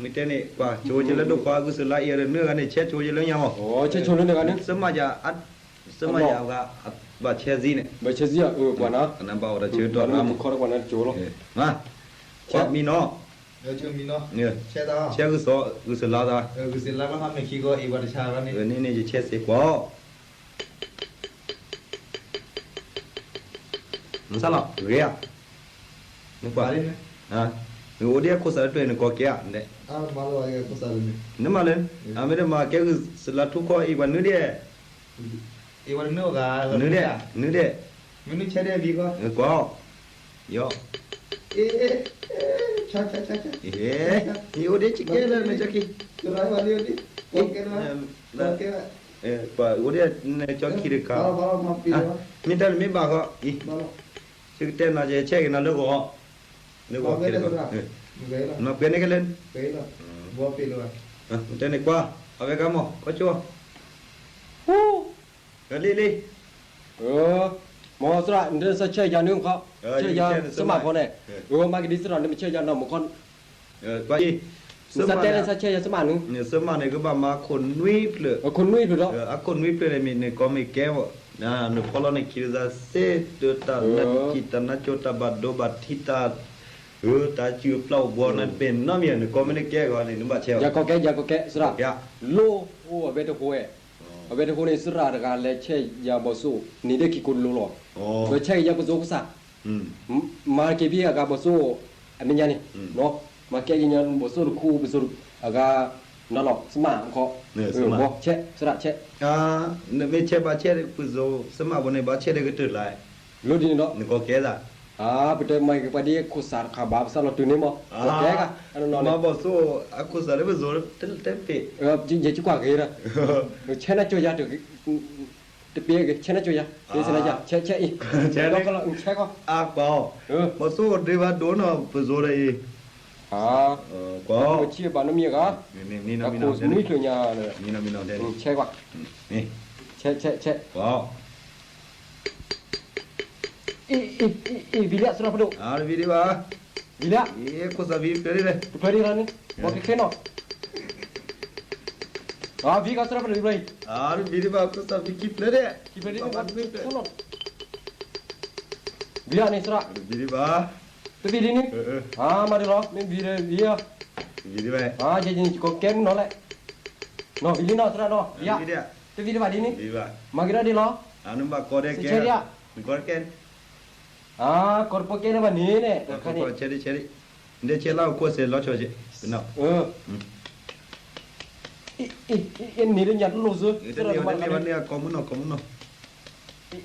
မ့ၢ်တဲန့ၣ် ကွၢ်ဆိက့လၢဒိၣ်ခွါ ဂုၢ်စ့လါအ့ၣ်ဝဲတနၢၣ်ဂၤန့ၣ် ဆဲးဆိက့လၢညါမီၢ်, ဆဲးဆိလၢန့ၣ်ဂၤန့ၣ်, စမးယၤ, စမးယၤအဂၤ, ဘၣ်ဆဲးစ့ၢ်န့ၣ်, ဘၣ်ဆဲးစ့ၢ်, ကနၣ်ဘၣ်အီၤတၢ်ဆၢကတီၢ်ရၣ်မီၢ်, ကွၢ်မံနီၤ, ဆဲးဂုၢ်စ့လါသး, န့ၣ်န့ၣ် ယဆဲးစ့ၢ်ကွၢ် နစၢ်လီၤ ဂ့ၤဧါ, နကွၢ်, နအိၣ်ဒ်အခိၣ်စးတတွဲၣ်နကိးကဲဧါ, နမၤလၢ, အမ့ၢ်တမၤကဲဂုၢ်စ့လါထူခီအံၤ ပှၤနုၤဒဲး, နုၤဒဲး, ကွၢ်, ယီၤ, ယအိၣ်ဒ်ဆံးကဲလၢနကၠီခံ, ပှၤအိၣ်ဒ်နကၠီခံတခါ, မ့ၢ်တၢ်နမ့ၢ်ဘၣ်ဃီအံၤ, သုကတဲနၤ ယဆဲးက့ၤနၤလၢဂီၤ, လၢဂီၤ, မၤပှဲၤန့ၢ်ကလဲၣ်, တဲန့ၣ်ကွၢ်, အဝဲကမီၤ ခီဆိ, လံလံ, မ်သရၣ် နဆဲးယၤနုၤမခီ, ဆဲးယၤစမးဖီန့ၣ်, မၤကဒ်သရၣ် နမ့ၢ်ဆဲးယၤနီၤမခီ, ကွၢ်အံၤ, စတဲလၢဆဲးယၤစမးနုၤ, စမးန့ၣ် ကဘၣ်မၤခိၣ်နွံဖျၢၣ်, ခိၣ်နွံဖျၢၣ်ဒီး, အခိၣ်နွံဖျၢၣ်န့ၣ် မ့ၢ်နကိးမ့ၢ်ကဲ, နဖီလီၤန့ၣ် ခံတသးစ့ၢ် တၢ်နးတံာ်တၢ်နးကၠိတၢ်ဘၣ်ဒိဘၣ်ထံးတၢ်, တၢ်စုၣ်အပျီအဘှီန့ၣ် တပ့ၤနီတမံၤ နကိးမ့ၢ်နကဲဂီၤန့ၣ် နဘၣ်ဆဲးအီၤ, ယၤကိးကဲ ယၤကိးကဲ သရၣ်, လိၣ်အိၣ်အဝဲတဟိဝဲ, အဝဲတဟိန့ၣ် သရၣ်တဂၤလဲၤဆဲးယၤဘီၣ်စိၣ် န့ၣ်ဒၣ်ခံကိးလိၤလီၤ, ဒီးဆဲးက့ၤယၤပစိၤကစၢ် မၤက့ၤဘံၣ်အဂၤဘီၣ်စိၣ် အမဲာ်ညါန့ၣ်, မၤကဲက့ၤညီဘီၣ်စိၣ်တခူ ဘီၣ်စိၣ်အဂၤ နီၢ်နီၢ် စမၣ်ခီ, ဘီၣ်ဆဲး သရၣ်ဆဲး, နမ့ၢ်ဆဲးဘၣ်ဆဲးဒီး ပစိၤ စမၣ်ဘီန့ၣ် ဘၣ်ဆဲးဒီးကတၢၢ်လၢ လၢဒ်န့ၣ်ဒီး နကီၢ်ကဲသး, ပတမၤက့ၤပှၤဒ်ခိၣ်စးတခါဘၣ် ပစးလီၤတုၤန့ၣ်မး, ကီၢ်ကဲဂၤ, မၤဘီၣ်စိၣ် အခိၣ်စးလၢပစိၤ တပ့ၤ, ယကွၢ်ဂ့ၤဒီး, ဆဲးနၢ်ကၠိယၤ တပ့ၤဂ့ၤ ဆဲးနၢ်ကၠိယၤ, ဆဲးနၢ်ကၠိယၤ, ဆဲးဆဲးအံၤ, အပှၤအီၤ, ဘီၣ်စိၣ်ဒ့ဘၣ်ဒိၣ်နီၤ ပစိၤဒီးအံၤ, ကွၢ်, ဆံးဘၣ်နီတမံၤအဂၤ, မံနီၤမံနီၤ, ဆဲးကွၢ်, ဆဲးဆဲးဆဲး, ကွၢ် အံၤ အံၤ အံၤ ဝံၤလံ သရၣ်ဖးဒိၣ်, ဝံၤလံ, ခိၣ်စးဝံၤဖျၢၣ်ဒ်လဲၣ်, ဖျၢၣ်ဒ်လီၤန့ၣ်, ဘီၣ်ခဲခဲနီၤ, ဝံၤကီးသရၣ်ဖးဒိၣ်ဝံၤလံ, ဝံၤဒ်ဘၣ် ခိၣ်စးဝံၤခံဖျၢၣ်ဒ်, ခံဖျၢၣ်ဒ်, ဝံၤလံန့ၣ်သရၣ်, ဝံၤဒ်ဘၣ်, တဝံၤဒ်န့ၣ်, မၤဒ်လီၤ မ့ၢ်ဝံၤဒီးဝံၤ, ဝံၤဒ်ဘၣ်, ယဲယဲကီၢ်ကဲမုၢ်နီၤလဲၣ်, နီၤဝံၤလံနီၤသရၣ်နီၤ, ဝံၤ, တဝံၤဒ်ဘၣ်ဒ်န့ၣ်, မၤက့ၤထီၣ်ဒ်လီၤ, ဆဲးဒ်, ကီၢ်တပီၢ်ကဲလၢၤဘၣ်န့ၣ်န့ၣ်, ဆဲးဒ်, ဆဲးဒ်, နတဲဆဲးလၢအခိၣ်စဲးလီၤဆီက့ၤ, န့ၣ်လၢညါတလိၣ်စၢ, ကီၢ်မုၢ်နီၤ ကီၢ်မုၢ်နီၤ, အံၤ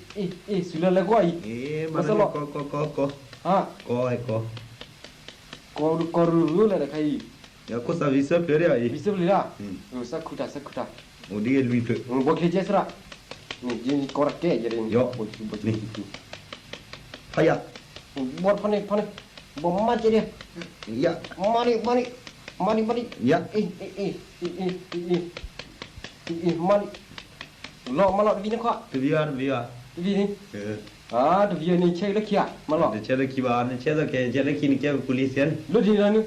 အံၤ အံၤ စူၤလၢလဲၤကွၢ်အံၤ, ကီၢ် ကီၢ် ကီၢ် ကီၢ်, ကီၢ် ကီၢ်, ကီၢ်ရူၤရူၤလဲၣ်တခါအံၤ, ခိၣ်စးဝံၤစၢဖျၢၣ်ဒ်အံၤ, ဝံၤစၢဖျၢၣ်ဒ်, စၢခုတၢ် စၢခုတၢ်, အိၣ်ဒ်အံၤလွံၢ်ဖျၢၣ်, ဘီၣ်ချ့ကဲသရၣ်, န့ၣ် ယကီၢ်တကဲယဲ, ဖးယၤ, ဘီၣ်ဖီန့ၣ် ဖီန့ၣ်, ဘီၣ်မၤကဲဒ်, မၤန့ၣ် မၤန့ၣ်, မၤန့ၣ် မၤန့ၣ်, အံၤ အံၤ အံၤ အံၤ အံၤ အံၤ မၤန့ၣ်, လီၤမၤလီၤတဝံၤန့ၣ်ခီ, တဝံၤဘၣ် တဝံၤဘၣ်, တဝံၤန့ၣ်, တဝံၤန့ၣ် ဆဲးလၢခံဧါ, မၤလီၤ, ဆဲးလၢခံဘၣ်, နဆဲးသီခဲ ဆဲးလၢခံန့ၣ် ကဲပပူၤလံစဲးန့ၣ်, လၢဒ်န့ၣ်လီၤန့ၣ်,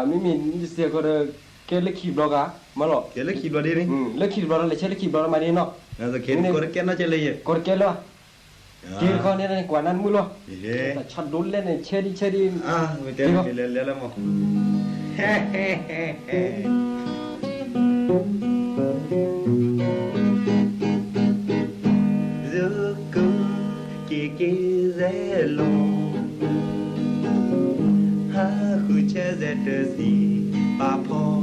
မ့မ့ၢ်နစဲးဃီဒီး ကဲလၢခံဘျီဂၤ, မၤလီၤ, ကဲလၢခံဘျီဒ်န့ၣ်, လၢခံတဘျီဒီး လဲၤဆဲးလၢခံဘျီဒီးမၤဒ်န့ၣ်နီၤ, ကီၢ်တကဲနီၢ်ကဲလၢယဲ, ကီၢ်တကဲလၢၤဘၣ် က့ၤတခီန့ၣ် ကွၢ်နၤနမုၢ်လီၤ, တၢ်ဆါဒိးလဲၣ်န့ၣ် ဆဲးဒ်ဆဲးဒ်, မ့ၢ်တဲလဲၤလဲၤလၢမး, က့ၤက့ၤစဲလိာ်, ဟးဃုဆဲးစဲးတစံးပာ်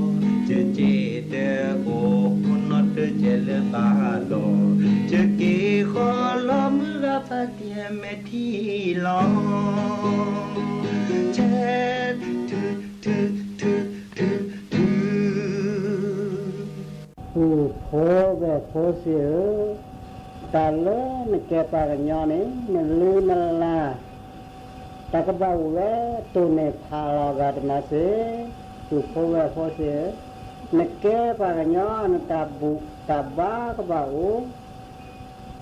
ဖီ, ကက့ၤတအိၣ်ခိးနီတစဲးလၢၤဘၣ်လီၤ, ကက့ၤဃီလီၤမုၢ်ဂၤဖးကဲမဲာ်ထံလီၤ, ဆဲး ထုထုထုထုထု ပုၢ်ဖိဝဲၢ်ဖိစ့ၢ်ဧၢ, တၢ်လၢနကဲပှၤကညီန့ၣ် နလုၢ်နလၢ် တၢ်ကဘၣ်အိၣ်ဝဲတိၢ်န့ၢ်ဖးလီၤဂာ်တနီၤစ့ၢ်, ပုၢ်ဖိဝဲၢ်ဖိစ့ၢ်ဧၢ, နကဲပှၤကညီ နတၢ်ဘူၣ်တၢ်ဘါကဘၣ်အိၣ်,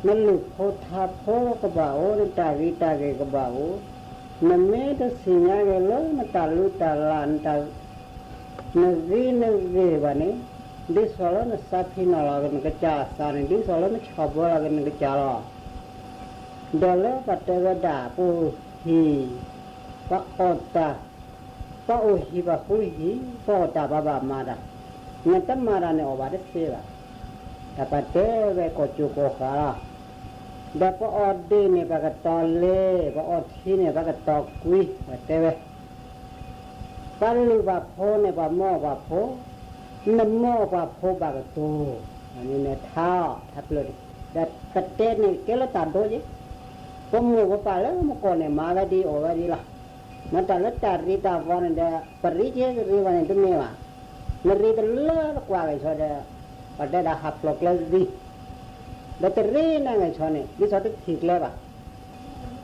နလုၢ်ဖိထါဖိကဘၣ်အိၣ်, နတၢ်ဂ့ၤတၢ်ဂ့ၤကဘၣ်အိၣ်, နမ့ၢ်တသ့ၣ်ညါဂ့ၤလၢနတၢ်လုၢ်တၢ်လၢ် နတၢ် နဂ့ၤနဂ့ၤဘၣ်န့ၣ်, ဒ်သိးလၢနသးဖံးနီၣ်လီၤက့ၤနကစၢ်အသးန့ၣ် ဒ်သိးလၢနဆီၣ်ဘၢလီၤက့ၤနကစၢ်လီၤ. ဒီးလၢပှၤတဲဝဲဒၣ် ပအိၣ်ဟံၣ် ပှၤအီၣ်တၢ်, ပှၤအိၣ်ဟံၣ်ပှၤဃုဟံၣ်, ပှၤအီၣ်တၢ်ပှၤဘၣ်မၤတၢ်, နတမၤတၢ်န့ၣ်အီၣ်ဘၣ်တသ့ဘၣ်. တၢ်ပှၤတဲဝဲကိးကၠိကိးဃာ်လီၤ. ဒီးပအီၣ်ဒ့ၣ်န့ၣ် ပှၤကတီၤလ့, ပအီၣ်ထံန့ၣ် ပှၤကတီၤကွံ, ပှၤတဲဝဲ ပှၤလုၢ်ပှၤဖိန့ၣ် ပှၤမၢအီၣ်ပှၤဖိ, နမၢအီၣ်ပှၤဖိဘၣ်ကတိၤ, န့ၣ်ထါအီၤထါဖျၢၣ်န့ၣ်, ဒီးပတဲန့ၣ်ကဲလၢတၢ်ဒိက့ၤ, ပမိၢ်ပပၢ်လၢမကီၢ်န့ၣ် မၤဝဲဒ်အီၣ်ဝဲဒ်လီၤ. မ့ၢ်တၢ်လၢတၢ်ရ့တၢ်ဝီန့ၣ်ဒီး ပရ့က့ၤကရ့ဘၣ်န့ၣ်တမ့ၢ်ဘၣ်. နရ့တလၢတကွၢ်က့ၤဆီဒီး ပှၤတဲဒၣ်ဟးဖျိးကျဲသံ, ဒီးတရ့နၤက့ၤဆီန့ၣ် ဒ်သိးတထံၣ်ကျဲဘၣ်.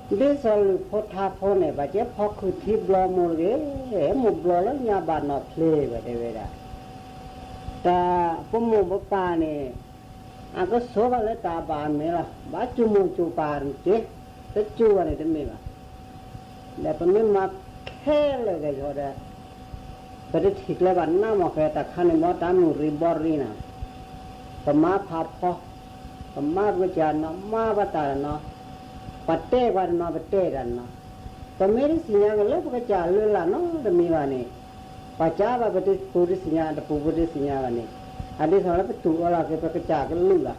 ဒ်သိးလုၢ်ဖိထါဖိန့ၣ် ပှၤကဲဖီခုၣ်ထံဘျီမိၢ်တဂ့ၤ, မိၢ်ဘျီလၢညါဘၣ်နီၢ်ဖျ့ဘၣ်တဲဝဲဒၣ်, တၢ်ပမိၢ်ပပၢ်န့ၣ် အကဆိးဘၣ်လၢတၢ်ဘၣ်မ့ၢ်လီၤ, ဘၣ်စူၢ်မိၢ်စူၢ်ပၢ်တက့ၢ်, တစူၢ်ဘၣ်န့ၣ်တမ့ၢ်ဘၣ်. ဒီးပမ့ၢ်မၤခဲလၢာ်က့ၤဆီဒီး ပတထံၣ်ကျဲဘၣ်နးမးဃဲ တၢ်ခါန့ၣ်ဘီတၢ်မုၢ်ရံဘီရံနၤ, ပမၤဖးဖီ, ပမၤပကစၢ်နီၤ မၤပတၢ်နီၤ, ပတဲပှၤတနီၤ ပတဲတၢ်နီၤ, ပမ့ၢ်တသ့ၣ်ညါက့ၤလၢပကစၢ်အလုၢ်အလၢ်နီတမံၤဘၣ်န့ၣ်, ပှၤကးဘၣ်ပတပူၤတသ့ၣ်ညါ တပူၤပူၤတသ့ၣ်ညါဘၣ်န့ၣ်, အဒ်သိးလၢပတူၢ်အၢလီၤက့ၤပကစၢ်ကလုၢ်လီၤ.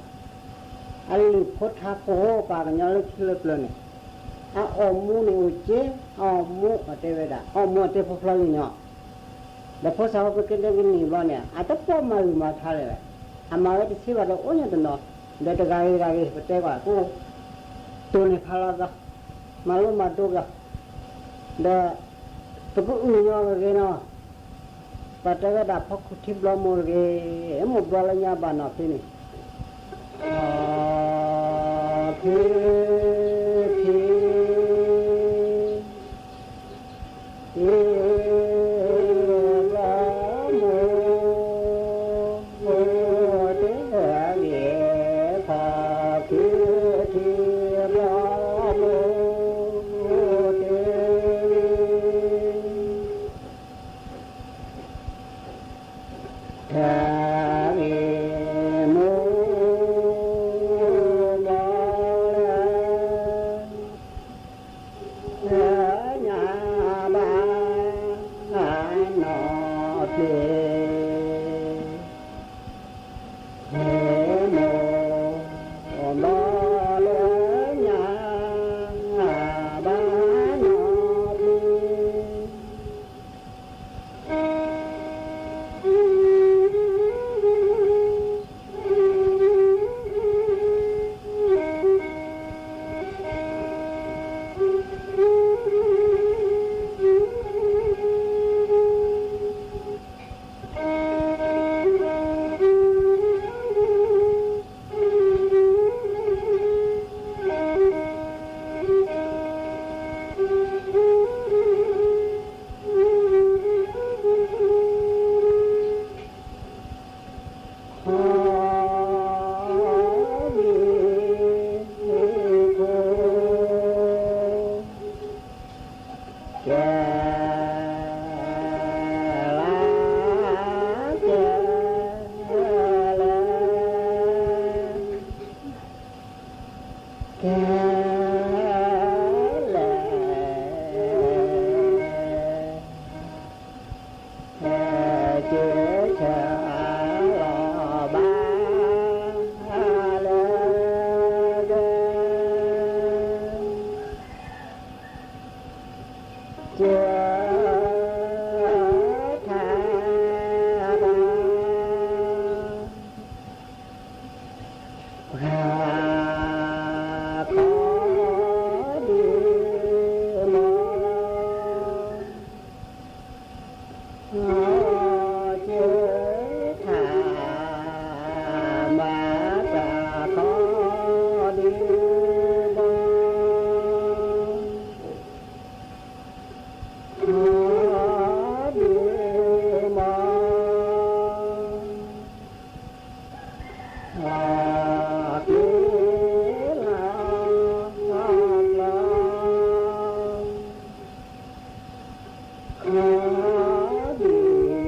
အလုၢ်ဖိထါဖိပှၤကညီလၢခံလၢပျၢၤန့ၣ်, အအီၣ်မူန့ၣ်အိၣ်က့, အအီၣ်မူအတဲဝဲဒၣ် အီၣ်မူအတဲဖိဖျီလံန့ၣ်, ဒီးဖိစၢ်ဖိကကဲတဲကနံၣ်ဘျီန့ၣ် အတပီၢ်မၤဂံၢ်မၤထါလၢၤဘၣ်, အမၤဝဲတဆံဘၣ်ဒီးအိၣ်ညီတနီၤ, ဒီးတဂၤဂ့ၤဂၤဂ့ၤ ပတဲကွၢ်ကိး တိၢ်န့ၢ်ဖးလီၤသး, မၤလိမၤဒိးက့ၤ, ဒီး ပကအုၣ်ညီဂ့ၤဂ့ၤနီၤ, ပတဲဝဲဒၣ်ဖီခိၣ်ထံဘျီမိၢ်တဂ့ၤ, မိၢ်ဘျီလၢညါဘၣ်နီၢ်ဖံန့ၣ်, ဖံထံ ဘျီမိၢ်, တဲဂ့ၤ ဖီခိၣ်ထံဘျီမိၢ်, တဲဂ့ၤ တၢ်ဂ့ၢ်မိၢ်ဘျီလၢ ညါဘၣ်နီၢ်ဖံ, မိၢ်ဘျီလၢညါဘၣ်နီၢ်ဖံ ကဲလဲၣ် ကဲဆၢလီၤဘၣ်လၢ ကဲထါဘၣ် ပှၤခီဒုးမီၤ ကဲထါဘၣ် ပှၤခီဒုးမီၤ ခီဒုးမီၤ အက့လီၤလီၤ ခီဒုး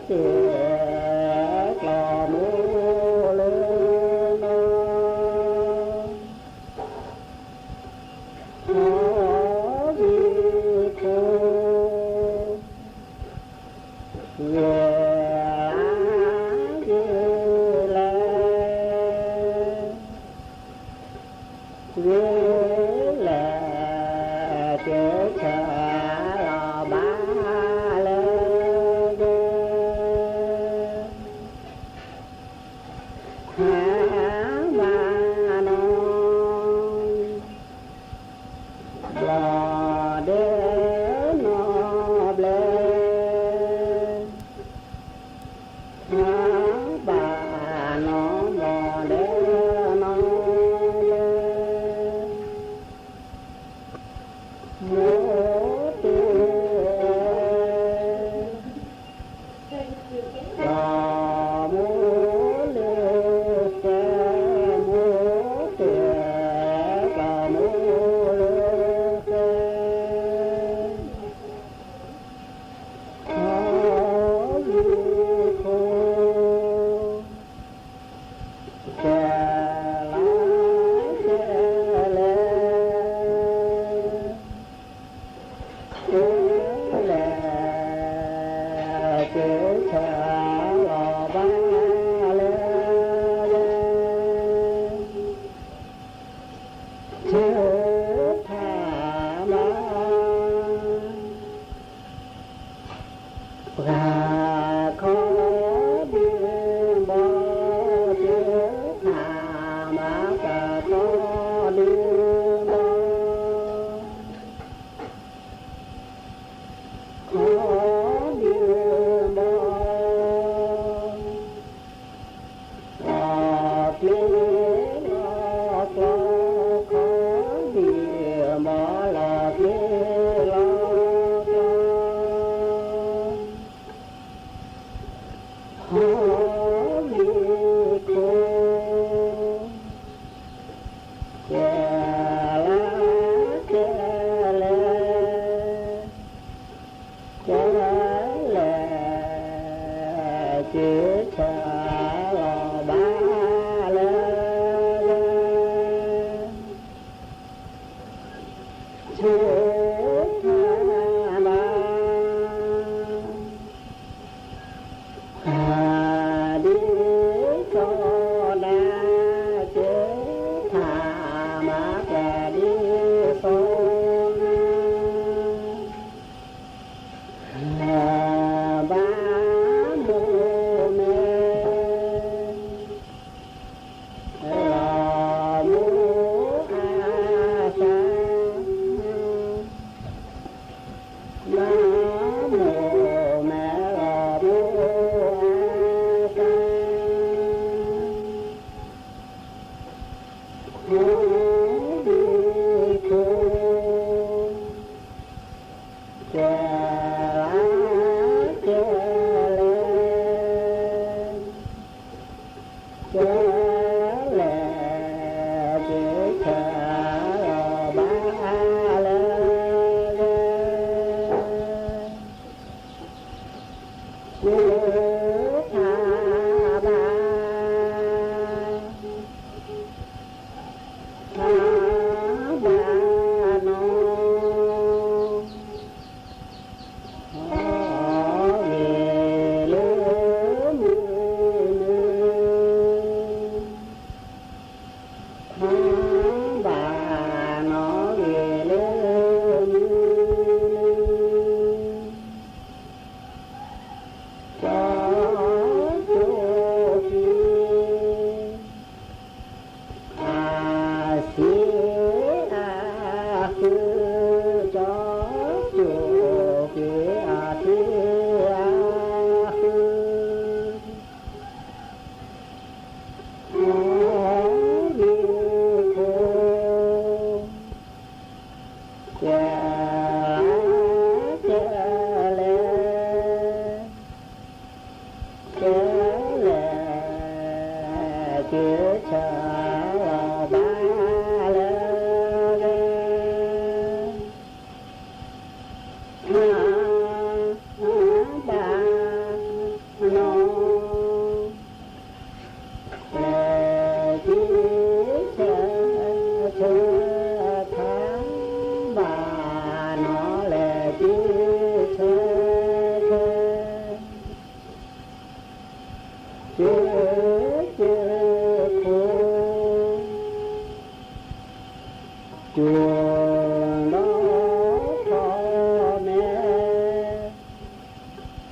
တဲကျီၢ်မူလၢနီၤ, ဟီၣ်ဘံၣ်ခိၣ် ယဲၢ်လါယဲၢ်လဲၣ် ဂ့ၤလဲၣ် က့ၤဆၢလီၤဘၣ်လၢယဲၢ် ဟါမၢ်နီၤ ဘျီၣ်ဒဲနီၢ်ဘျဲၣ် ဟါဘၣ်နီၢ်ဘျီၣ်ဒဲ နီၢ်ဘျဲၣ် မိၢ်တ့ၢ် ကျီၢ်မူလၢဃဲ မိၢ်တ့ၢ် ကျီၢ်မူလၢဃဲ ဟီၣ်ဘံၣ်ခိၣ် ကဲလါကဲလဲၣ် ကဲလဲၣ် က့ၤဆၢလီၤဘၣ်လၢယဲၢ် ဆၢထၢၣ်မး ပှၤခီဒုးဘီ ဆၢထၢၣ်မး ပှၤခီဒုးဘီ ခီဒုးဘီ လီၤကျ့လီၤကျီ ခီဒုးဘီ လီၤကျ့လီၤကျီ ဟီၣ်ဘံၣ်ခိၣ် ကဲလါကဲလဲၣ် ကဲလဲၣ် က့ၤဆၢလီၤဘၣ်လၢယဲၢ် ဆၢထၢၣ်မး ပှၤဒ်စီၤဒၤ က့ၤထၢၣ်မး ပှၤဒ်စီၤဒၤ ဘၣ်မိၢ်မဲ လီၤမူအသး ဘၣ်မိၢ်မဲ လီၤမူအသး ဟီၣ်ဘံၣ်ခိၣ် ကဲလါ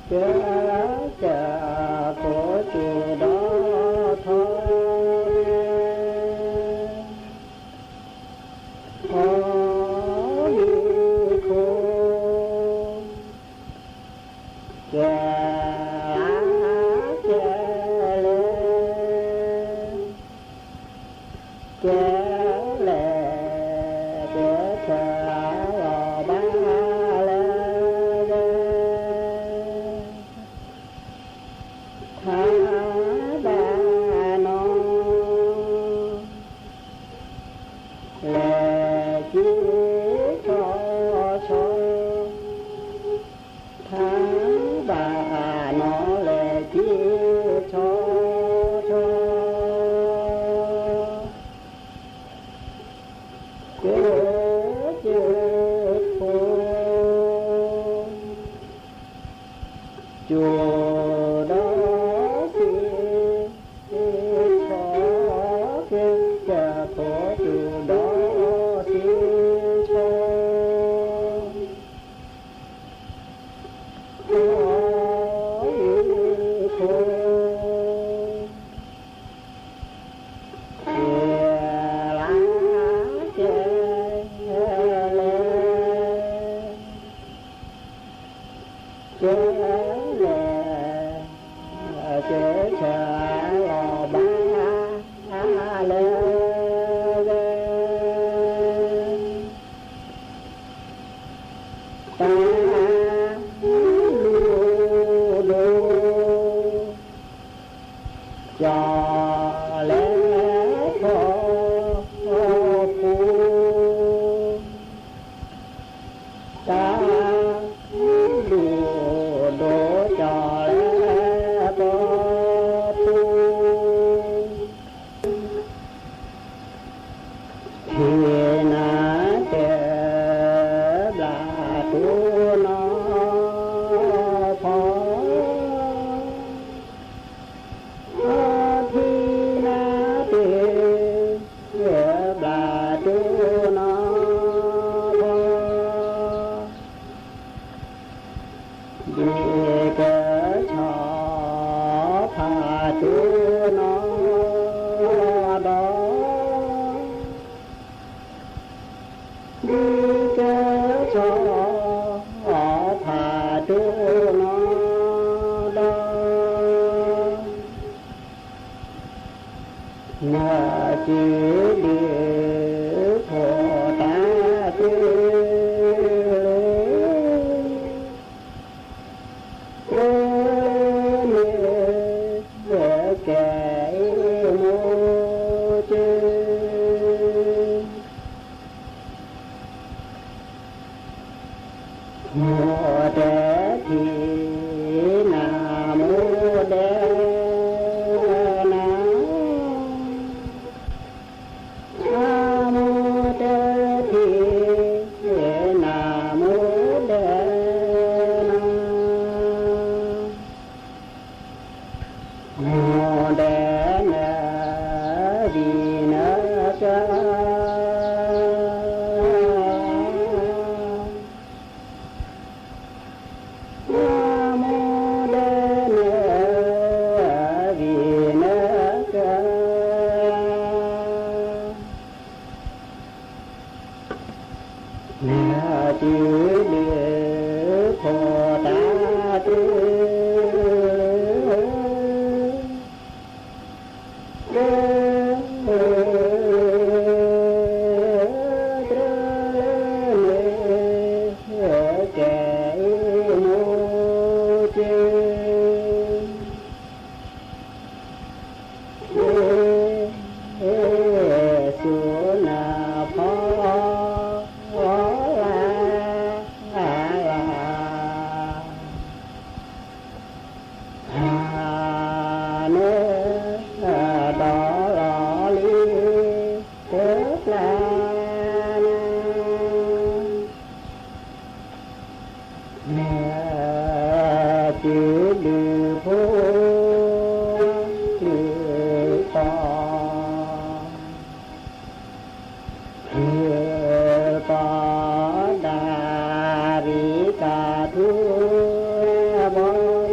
ကဲ ကဲ ကိးစူၤဒီးထီ ထီဘံခိၣ် ကဲ ကဲလဲၣ် ကဲလဲၣ် ကဲထီလီၤဘၣ်လဲၣ် ထါဘၣ်နီၤ လဲၤက့ၤဆီဆီ ထါဘၣ်နီၤ လဲၤက့ၤဆီဆီ ကဲ ကဲ ဖိ ကၠိဒီးစ့ ဆီ ကဲ ကဲ ဖိ ကၠိဒီးစ့ဆီ ထီဘံခိၣ် ကဲလၢ ကဲလဲၣ် ကဲလဲၣ် ကဲထီလီၤဘၣ်လဲၣ် တၢ်လူၤဒိၣ် ကၠီၤလဲၤထီၣ်ပူၤ တၢ်လူၤဒိၣ်ကၠီၤလဲၤထီၣ်ပူၤ ထံနါတဲ ဘျါတူၢ်နီၤဖီ ထံနါတဲ ဘျါတူၢ်နီၤဖီ ဒ်ကဆီ ဖးတူၢ်နီၤဒီး ဒ်ကဆီ ဖးတူၢ်နီၤဒီး နစံးဘျုးဖိတၢ်တုၤလၢ လၢန့ၣ် ကဲအံၤမိၢ်ကၠိ မိၢ်တဲထံနၤ မိၢ်တဲနၤ မိၢ်တဲထံနၤ မိၢ်တဲနၤ မိၢ်တဲနၤ ဒ်နၤက မိၢ်တဲနၤ ဒ်နၤက နစံးဘျုးဖိတၢ်တုၤ တြၢၤ တြၢၤလၢန့ၣ် ကဲအံၤမိၢ်ကၠိ ဆ့ဆူနဖီလၢ်လၢ် ဟါန့ၣ် ဒီးလီၤလံ တကျါနၤ နစံးဘျုးဖိ တုၤတီ တုၤတီ ဒၣ်ရံၣ်ကထူဘီ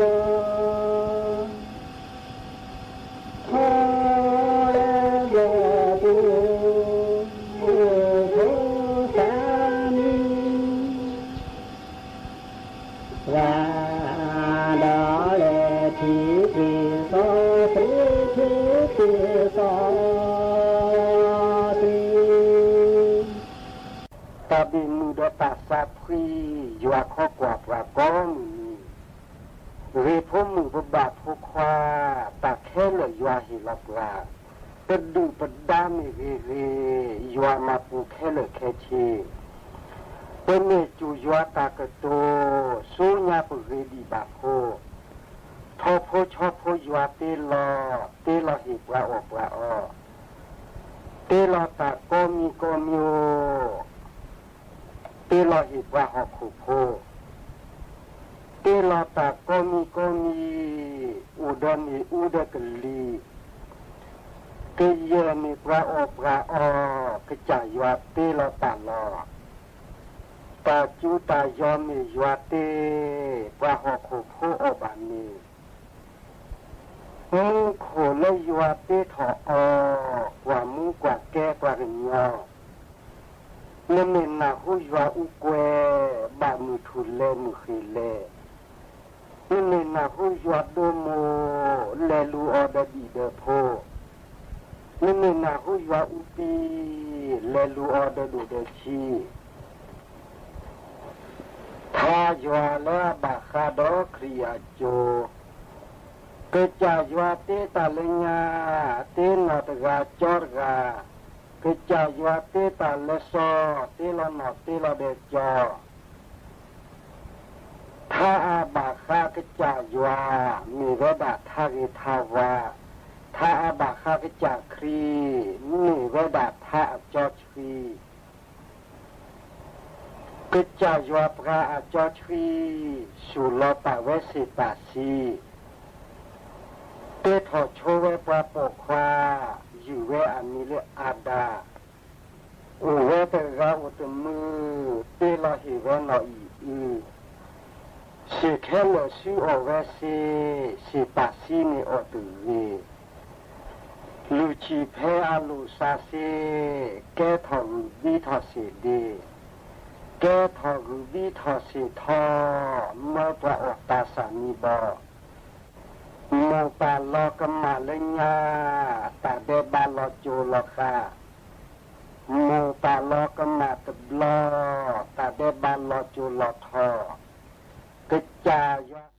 ဒီးလဲၤထံၣ်ခွံစီဆှံ ထံၣ်ခွံစီဆှံ တၢ်ဘၣ်မုာ်ဒီးတၢ်သးဖှံ ယွၤခီကွၢ်ပှၤကိးမုၢ်နံၤ, ဂ့ၤဖိမုၣ်ပဘၣ်ဖိခွါ, တၢ်ခဲလၢာ်ယွၤဟ့ၣ်လီၤပှၤ, ပဒုၣ်ပဒါမ့ၢ်ဂ့ၤဂ့ၤ, ယွၤမၤပူၤခဲလၢာ်ခဲဆ့, ပမ့ၢ်စူၢ်ယွၤတၢ်ကတိၤ, ဆူညါပဂ့ၤဒံးဘၣ်ဖိ, ထီဖိဆီဖိယွၤတ့လီၤ, တ့လီၤဟ့ၣ်ပှၤအီၣ်ပှၤအီ, တ့လီၤတၢ်ကိးမံၤကိးမံၤ, တ့လီၤဟ့ၣ်ပှၤဟီၣ်ခိၣ်ဖိ, တ့လီၤတၢ်ကိးမံၤကိးမံၤ, အိၣ်ဒီးမ့ၣ်အူဒီးကလံၤ, ကယဲၢ်မ့ၢ်ပှၤအီၣ်ပှၤအီ, ကစၢ်ယွၤတ့လီၤတၢ်လီၤ. တၢ်စူၤတၢ်ယီၤမ့ၢ်ယွၤတ့, ပှၤဟီၣ်ခိၣ်ဖိအီၣ်ဘၣ်န့ၣ် မူခိၣ်လၢယွၤတ့ထီၣ်အီၤ, ကွၢ်မူကွၢ်ကဲပှၤကညီ, နမ့ၢ်နၢ်ဟူယွၤအူကွဲ, ဘၣ်မုၢ်ထူၣ်လဲၤမုၢ်ဃ့ၢ်လဲၤ, နမ့ၢ်နၢ်ဟူယွၤဒိမိၢ်, လဲၤလူၤအီၤဒီးဒံၣ်ဒီးဖိ, နမ့ၢ်နၢ်ဟူယွၤအူပံ, လဲၤလူၤအီၤဒီးဒိၣ်ဒီးဆံး ထါယွၤလၢအဘၣ်ဃးဒီးခရံာ်အစိၤ, ကစၢ်ယွၤတ့တၢ်လၢညါ, တ့နီၢ်တဂၤကၠီတဂၤ, ကစၢ်ယွၤတ့တၢ်လၢစီၤ, တ့လီၤနီၢ်တ့လီၤဒီးကၠီ ထါအဘၣ်ဃးကစၢ်ယွၤ, မ့ၢ်ဝဲဒၣ်ထါဂ့ၤထါဝါ, ထါအဘၣ်ဃးကစၢ်ခရံာ်, မ့ၢ်ဝဲဒၣ်ထါအကၠီဆှံ ကစၢ်ယွၤပှၤအကၠီဆှံ, စူၢ်လီၤပာ်ဝဲစ့ၢ်ပာ်ဆံ, တ့ထီၣ်ဆိဝဲပှၤပိာ်ခွါ, ယုၢ်ဝဲအမံၤလၢအၤဒၣ်, အိၣ်ဝဲတဂၤအိၣ်တမုာ်, တ့လီၤဟ့ၣ်ဝဲနီၢ်အံၣ်အု, စ့ၢ်ခဲလၢာ်ဆူအီၣ်ဝဲစ့, စ့ၢ်ပာ်ဆံန့ၣ်အီၣ်တဂ့ၤ လူၢ်ဆံၣ်ဖဲအလိၣ်စးစ့, ကဲထီၣ်ဂုၢ်ဘံထီၣ်စ့ၣ်ဒ့, ကဲထီၣ်ဂုၢ်ဘံထီၣ်စ့ၣ်ထီ, မၢပှၤအီၣ်တၢ်ဆၣ်မံဘီ, မိၢ်ပာ်လီၤကမၣ်လၢညါ, တၢ်ဒဲးဘးလီၤကၠိၤလီၤဃာ်, မိၢ်ပာ်လီၤကမၣ်တဘျီ, တၢ်ဒဲးဘးလီၤကၠိၤလီၤထီ, ကစၢ်ယွၤ